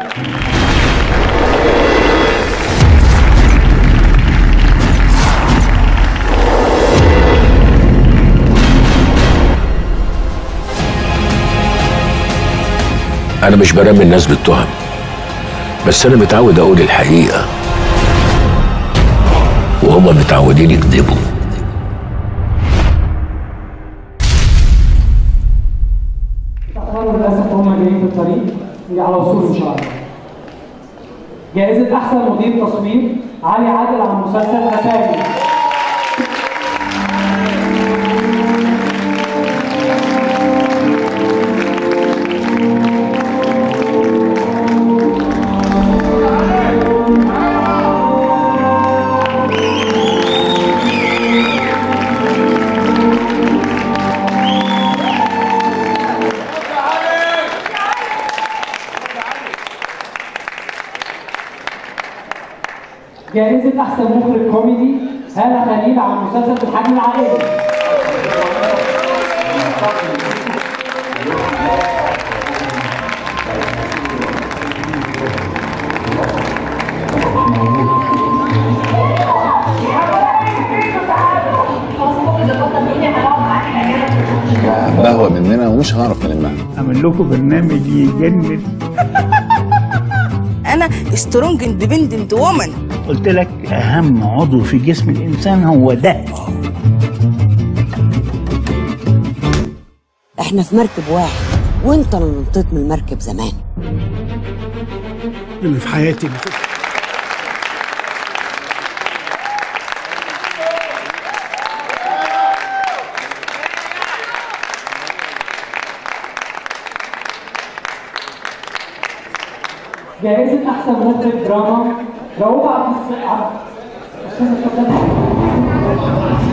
أنا مش برمي الناس بالتهم، بس أنا متعود أقول الحقيقة وهما متعودين يكذبوا. تأخروا للأسف وهم جايين في الطريق على وصول إن شاء الله. جائزة أحسن مدير تصوير علي عادل عن مسلسل أفاعي. جائزة أحسن مخرج كوميدي هالة خليل عن مسلسل الحجم العائلي. بهوى مننا ومش هنعرف نلمها. أعمل لكم برنامج يجنن. أنا strong independent woman. قلت لك أهم عضو في جسم الإنسان هو ده. إحنا في مركب واحد وأنت اللي نطيت من المركب زمان. اللي في حياتي جائزة أحسن مخرج دراما رؤوف عبد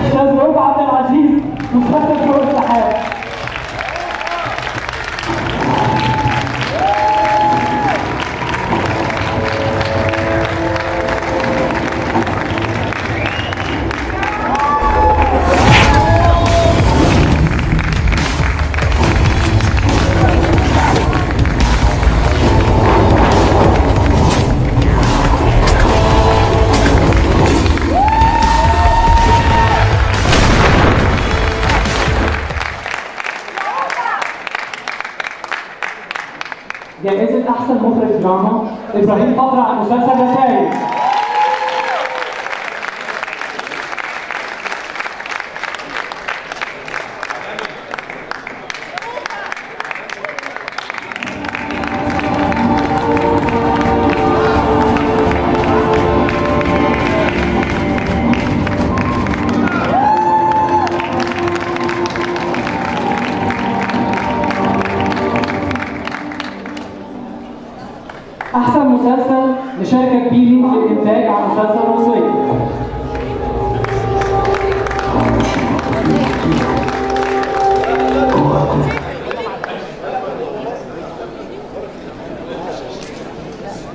أستاذ رؤوف عبد العزيز مسلسل فوق السحاب. جائزة أحسن مخرج دراما إبراهيم فخر عن مسلسل رسائل. أحسن مسلسل لشركة بيلي للإنتاج على مسلسل وصية.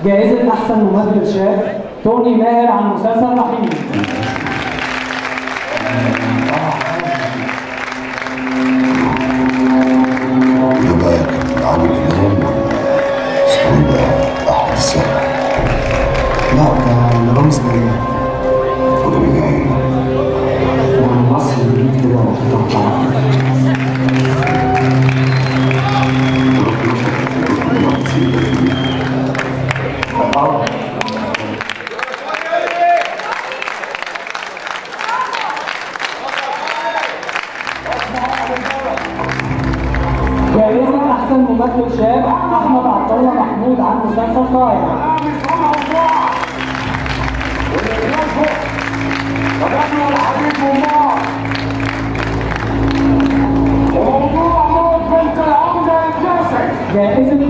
جائزة أحسن ممثل شاب توني ماهر عن مسلسل رحيم. ده بقى كان عادل إمام ولا اسمه إيه ده؟ أحمد السقا. لا ده رامز جلال. وده مين إيه؟ ده مصر الجديد كده وبتاع. جائزة أحسن ممثل شاب أحمد عبد الله محمود عن مسلسل طايع. جائزة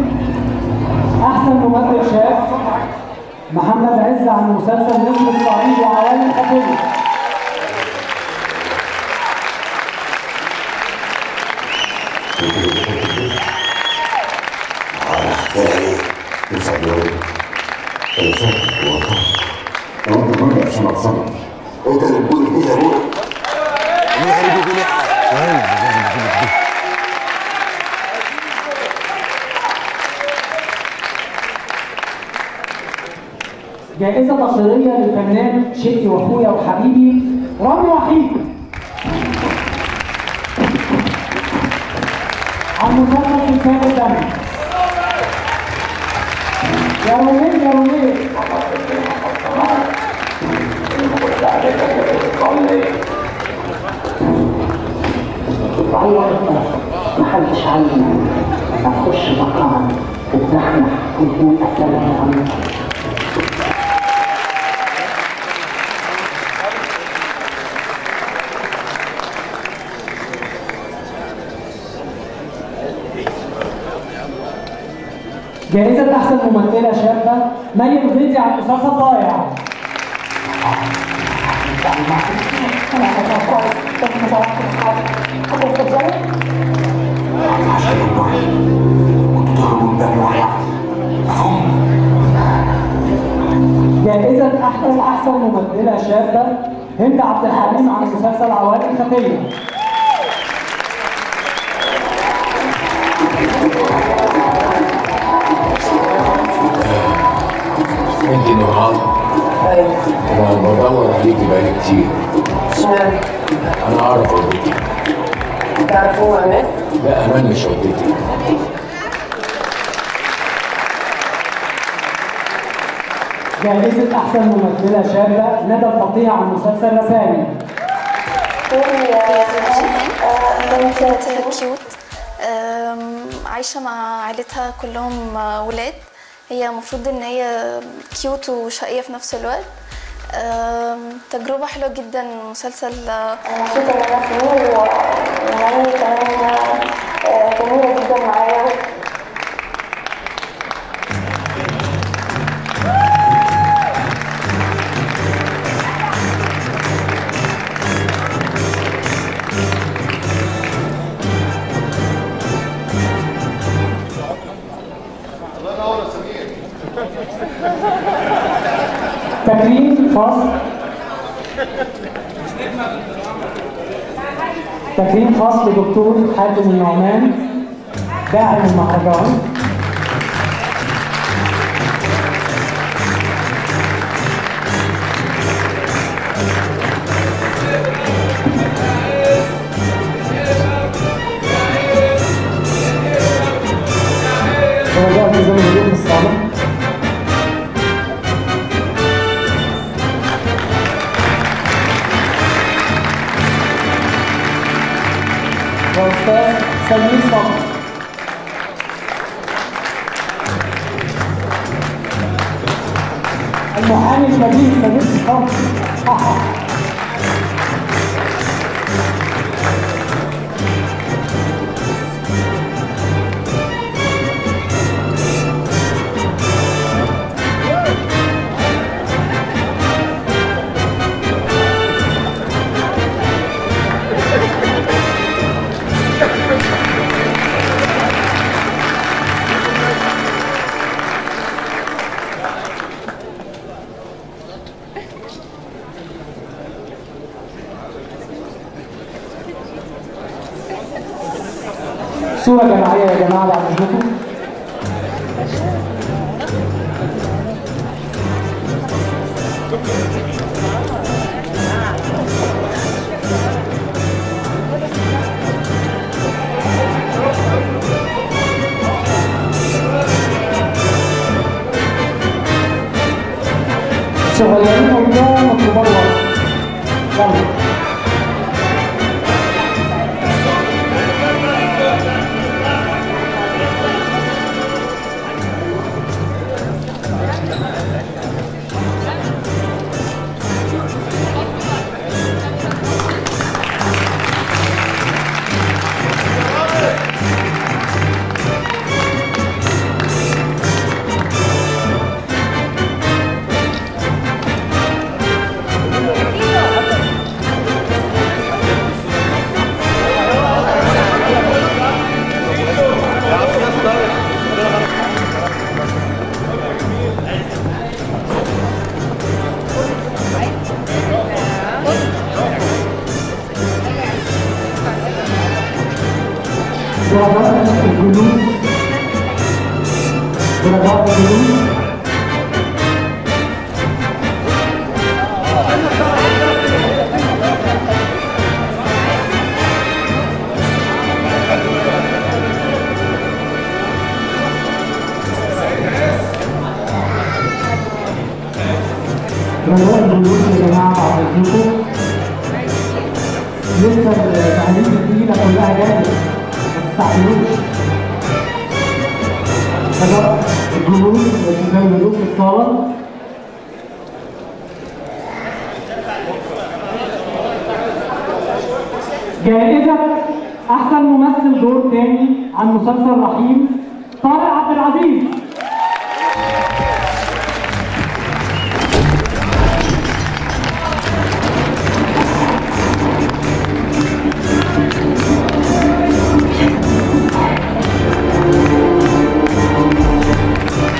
أحسن ممثل شاب محمد عز عن مسلسل نسر الصعيد وعوالم خفية. انت اللي بتقول ايه يا ابويا؟ مين غريب يقول ايه؟ جائزة تقديرية للفنان شقي واخويا وحبيبي رامي وحيد عن مسلسل سلسال الدم. يا روميل يا روميل. محدش علمنا هتخش مقام تتزحزح وتقول السلام عليكم. جائزة أحسن ممثلة شابة مريم غيثي عن مسلسل ضايع. جائزة أحسن ممثلة شابة هند عبد الحليم عن مسلسل عوالم خفية. انت نورهان؟ ايوه. انا بدور عليكي بقالي كتير. اشمعنى؟ انا اعرف والدتي. تعرفوه امان؟ لا امان مش والدتي. جائزة أحسن ممثلة شابة ندى الفقيه عن مسلسل رسائل. بنت cute، عايشة مع عيلتها كلهم ولاد. هي المفروض ان هي cute وشقية في نفس الوقت. تجربة حلوة جدا مسلسل. مبسوطة ان انا فيه، ومامي كمان جميلة جدا معايا. تكريم خاص لدكتور حاتم النعمان داعم المهرجان. رجاء نظام الهدوء في الصالة. وأستاذ سمير صبري. المحامي الكبير سمير صبري. صورة جماعية يا جماعة بعد إذنكم. صغيرين قدام وكبار ورا. يلا. درجات الجلوس، درجات الجلوس. درجات الجلوس يا جماعة بعد إذنكم. لسه التعليم الثقيلة كلها جاية. ما تستعجلوش. رجاء الجلوس والتزام الهدوء في الصالة. جائزة أحسن ممثل دور تاني عن مسلسل رحيم طارق عبد العزيز.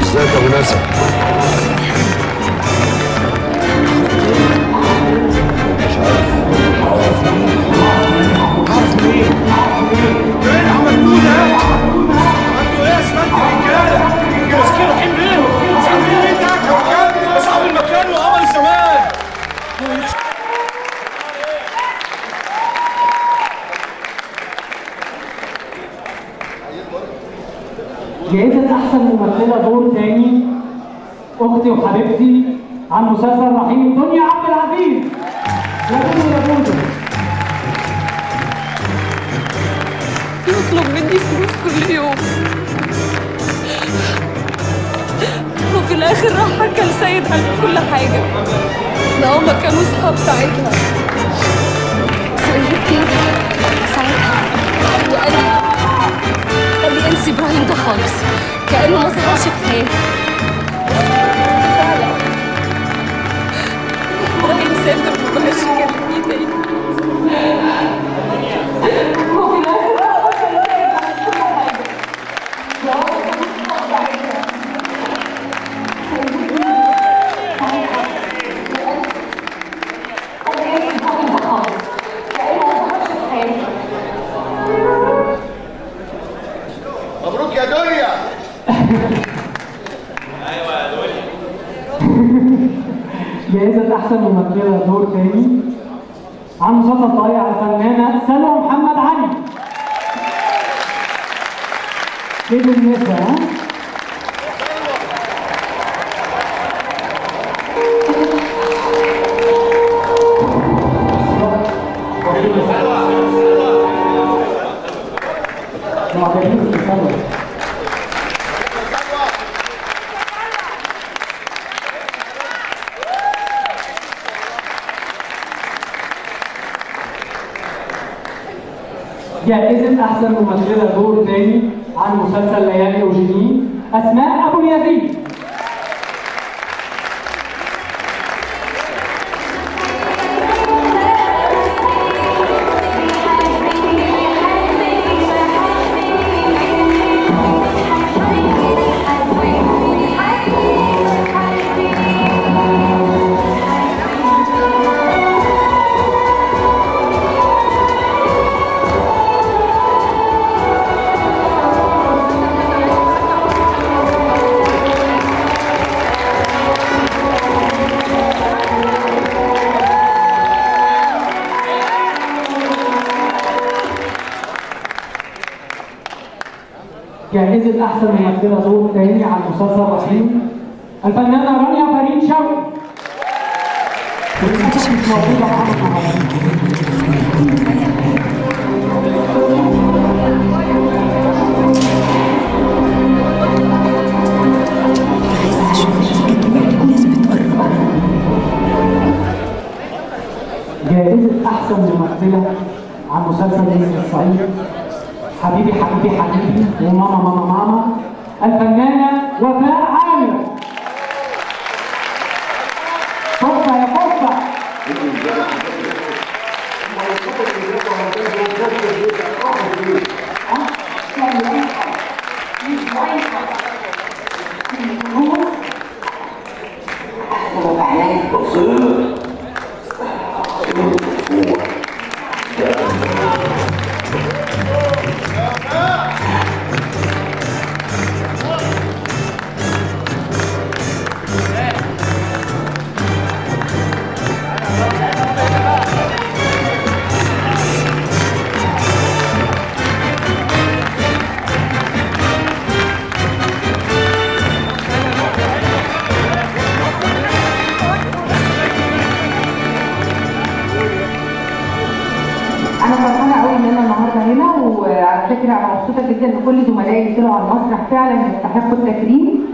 ازيك يا ابو نسب؟ مش عارف. عارف منين؟ عارف منين؟ انتوا ايه اللي عملتوه ده؟ انتوا ايه يا اسمنت الرجالة؟ انتوا ماسكين رحيم ليه؟ مش عارفين مين ده كان صاحب المكان وقمر الزمان. جائزة أحسن ممثلة دور تاني أختي وحبيبتي عن مسلسل رحيم دنيا عبد العزيز. يا بودو يا بودو. يطلب مني فلوس كل يوم وفي الآخر راح حكى لسيد عن كل حاجة. ده هما كانوا صحاب ساعتها. سيد كده ساعتها وقال لي انسي ابراهيم ده خالص، كأنه ما ظهرش في حياتي. فعلا ابراهيم سافر ومبقاش يكلمني تاني. وفي الاخر مبروك يا دنيا. ايوه يا دنيا. جائزة أحسن ممثلة دور تاني عن مسلسل طايع الفنانة سلوى محمد علي. كده الناس ها؟ جائزة أحسن ممثلة دور تاني عن مسلسل ليالي وجنين أسماء أبو اليزيد. جائزة أحسن ممثلة دور تاني عن مسلسل رحيم الفنانة رانيا فريد شوقي. مش موجودة معانا. في عز شغلتي كانت كل الناس بتقرب مني. جائزة أحسن ممثلة عن مسلسل نسر الصعيد حبيبي حبيبي حبيبي وماما ماما ماما الفنانة وفاء عامر. قفة يا قفة. انا مبسوطة جدا ان كل زملائي اللي طلعوا على المسرح فعلا يستحقوا التكريم.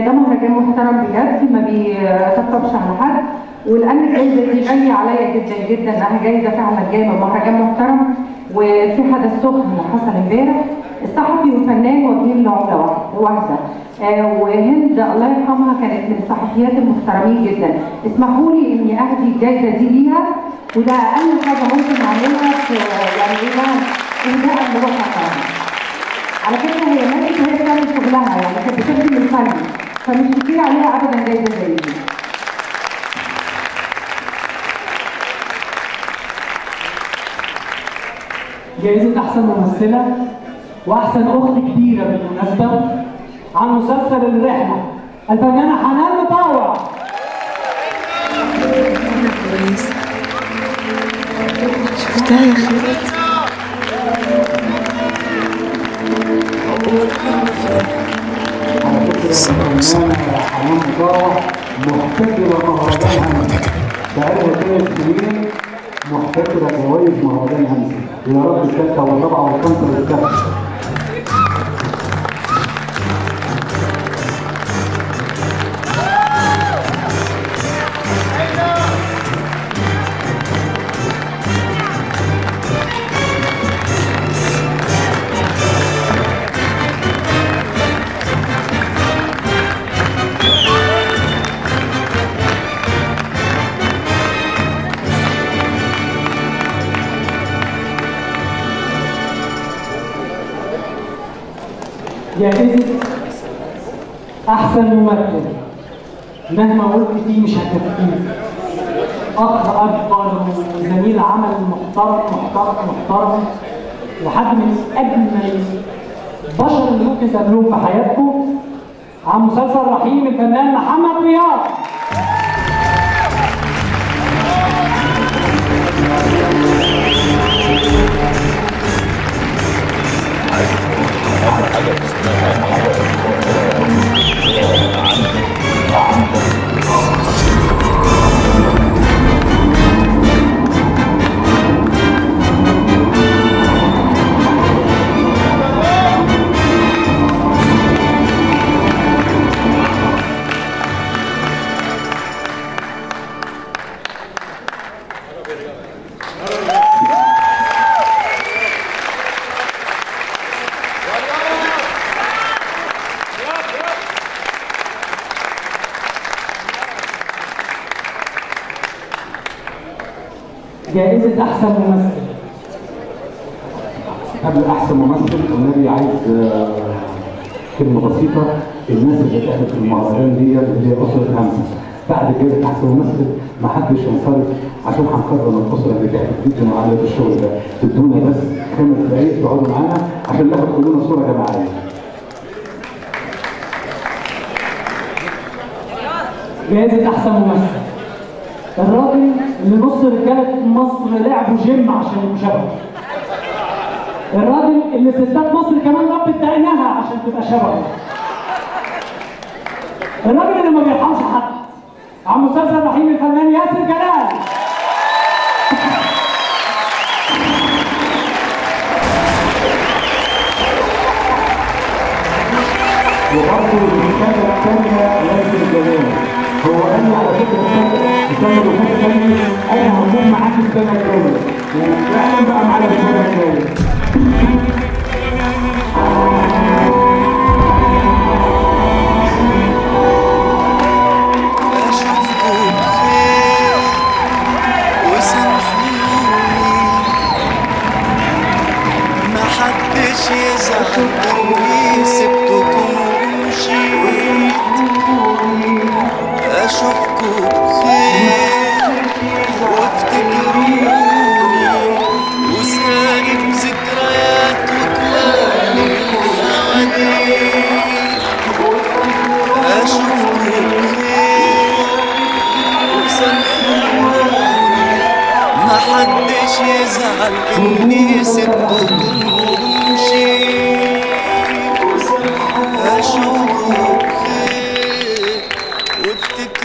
ده مهرجان محترم بجد، ما بيطبطبش على حد، ولان الجايزة دي غالية عليا جدا جدا، انها جايزة فعلا جاية من مهرجان محترم. وفي حدث سخن حصل امبارح، الصحفي والفنان واجهين لعمله واحدة، وهند الله يرحمها كانت من الصحفيات المحترمين جدا. اسمحوا لي اني اهدي الجايزة دي ليها، وده اقل حاجة ممكن اعملها في يعني ايه بقى اهداء لروحها. على فكرة هي ماتت وهي بتعمل شغلها، يعني كانت بتخدم الفن، فمش كتير عليها ابدا جايزة زي دي. جائزة أحسن ممثلة وأحسن أخت كبيرة بالمناسبة عن مسلسل الرحلة الفنانة حنان مطاوع. أنا كويسة، شفتها يا خالد؟ والكرم فين؟ حنان مطاوع محتكرة مهرجان همسة بقالها 3 سنين، محتكرة جوائز مهرجان همسة. يا رب الثالثة والرابعة والخامسة والسادسة. جائزة أحسن ممثل مهما قلت فيه مش هتكفيه. أخ أكبر وزميل عمل محترم محترم محترم، وحد من أجمل البشر اللي ممكن تقابلوهم في حياتكم، عن مسلسل رحيم الفنان محمد رياض. جائزة أحسن ممثل. قبل أحسن ممثل والنبي عايز كلمة بسيطة. الناس اللي تعبت في المهرجان دي اللي هي أسرة همسة، بعد جائزة أحسن ممثل ما حدش ينصرف عشان هنكرم الأسرة اللي تعبت جدا وعملت الشغل ده. تدونا بس 5 دقايق تقعدوا معانا عشان ناخد كلنا صورة جماعية. جائزة أحسن ممثل، الراجل اللي نص رجالة مصر لعبوا جيم عشان يبقوا شبهه، الراجل اللي ستات مصر كمان ربت دقنها عشان تبقى شبهه، الراجل اللي ما بيرحمش حد، عن مسلسل رحيم الفنان ياسر جلال. وبرضه الرسالة الثانية ياسر جلال، هو قال لي على فكرة السنة اللي فاتت قال لي أنا هكون معاك السنة الجاية، وفعلا بقى معانا السنة الجاية. أشوفكم بخير وسامحوني، محدش يزعل إني سبتكم ومشيت. أشوفكم بخير وافتكروني، وسايب ذكريات وكل الحواديت. أشوفكم بخير وسامحوني، محدش يزعل إني سبتكم ومشيت. أشوفكم بخير.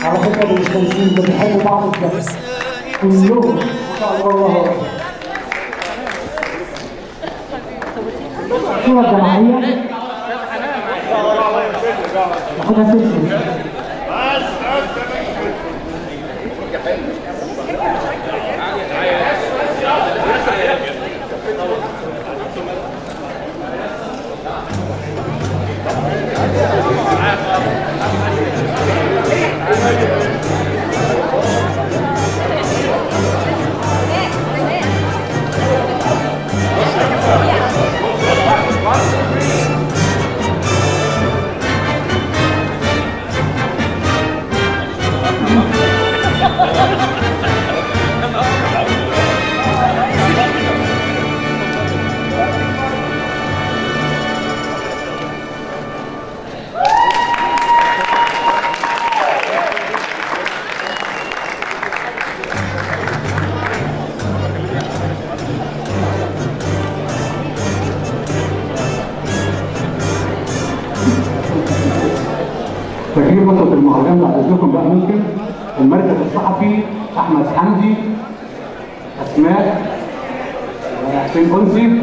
على فكرة دول مش كويسين، دول بيحبوا بعض بجد كلهم ما شاء الله. الله أكبر. الصورة الجماعية ناخدها سيلفي. تكريم بطلة المهرجان بعد اذنكم بقى، ممكن المركز الصحفي احمد حمدي، اسماء، حسين انسي.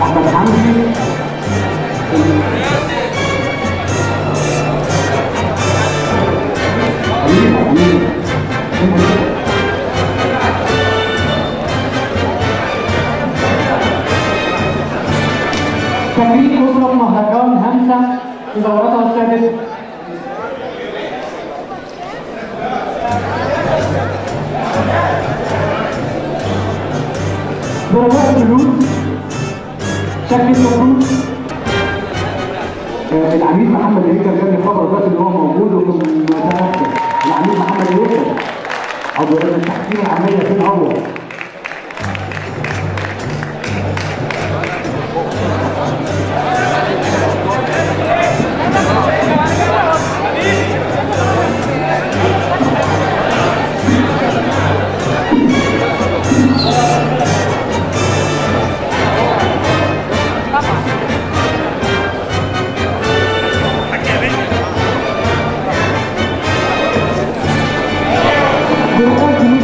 احمد حمدي، امين امين. تكريم أسرة مهرجان همسة في دورتها السادسة. برجاء الجلوس، شكل المفروض. العميد محمد هيكل جاب لي خبر دلوقتي ان هو موجود وكان متأكد. العميد محمد هيكل عضو لجنة التحكيم العامية، فين هو؟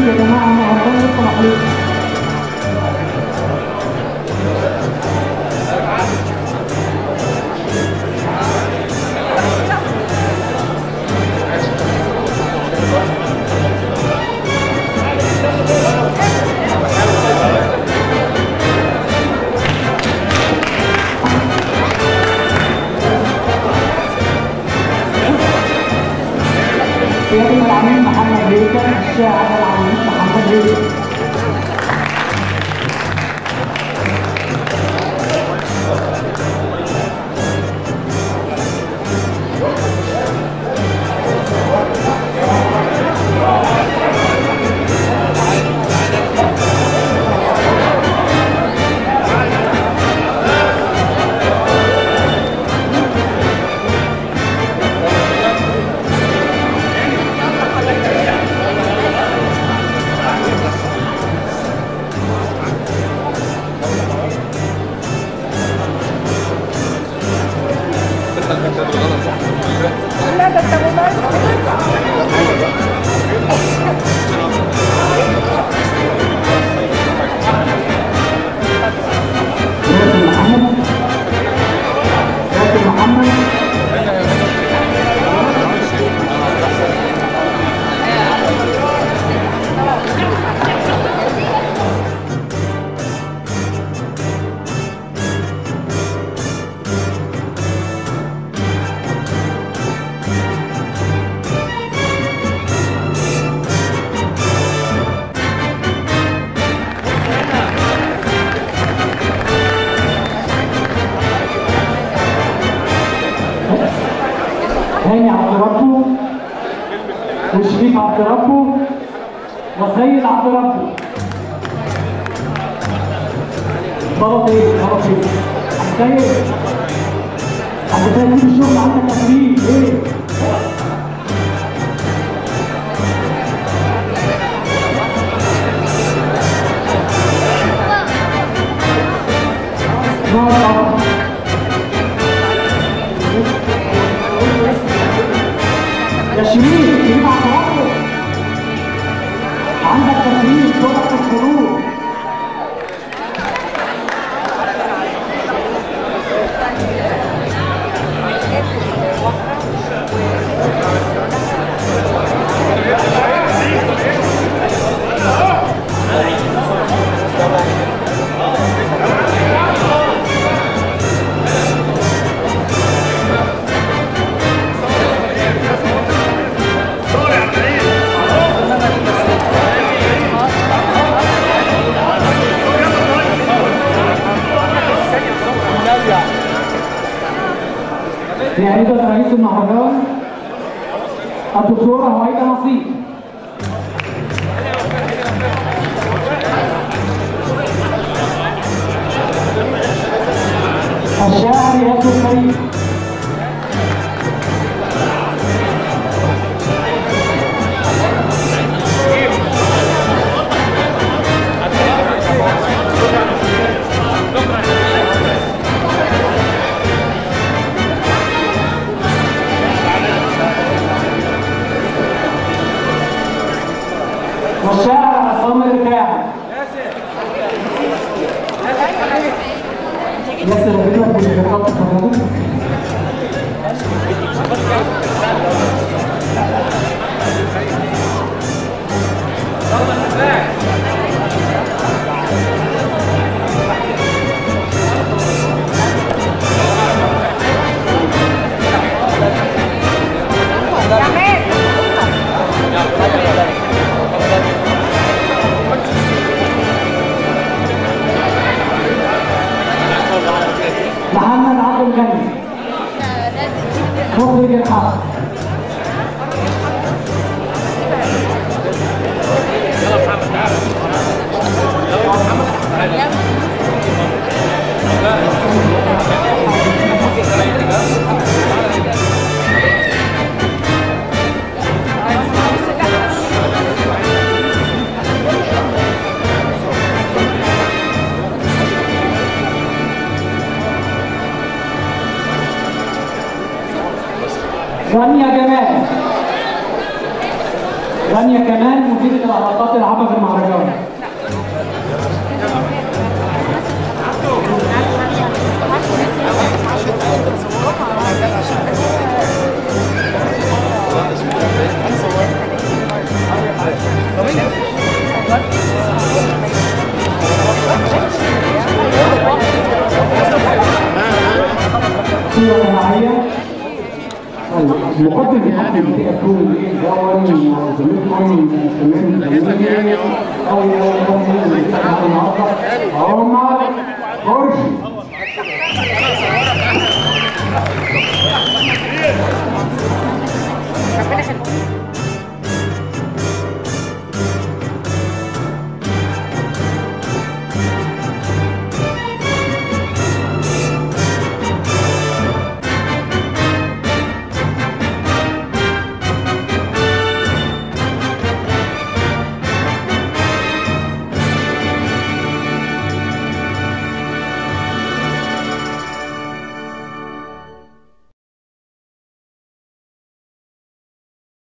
يا جماعة المهرجان لسه ما خلصش. النجم العميد محمد هيكل، الشاعر العميد محمد هيكل. لا ده انت موبايل. ياسر محمد، هاني عبد ربه، وشريف عبد ربه، وسيد عبد ربه. غلط ايه؟ غلط ايه؟ سيد عبد سيد، سيب الشغل عندك تمرين ايه؟ يا شريف، شريف عبد ربه، عندك تمرين سرعة الخروج. نائبة رئيس المهرجان الدكتورة هويدا نصيب. الشاعر ياسر كريم. والشاعر عصام الرفاعي. ياسر رجلك بالخط حضرتك. محمد عبد الغني مخرج الحفل. رانيا جمال، رانيا كمال مديرة العلاقات العامة في المهرجان. صورة جماعية. طيب. مقدم الحفل اللي هيكون الاول زميلكم سمير اول النهارده عمر خورشيد. ربنا يخليك.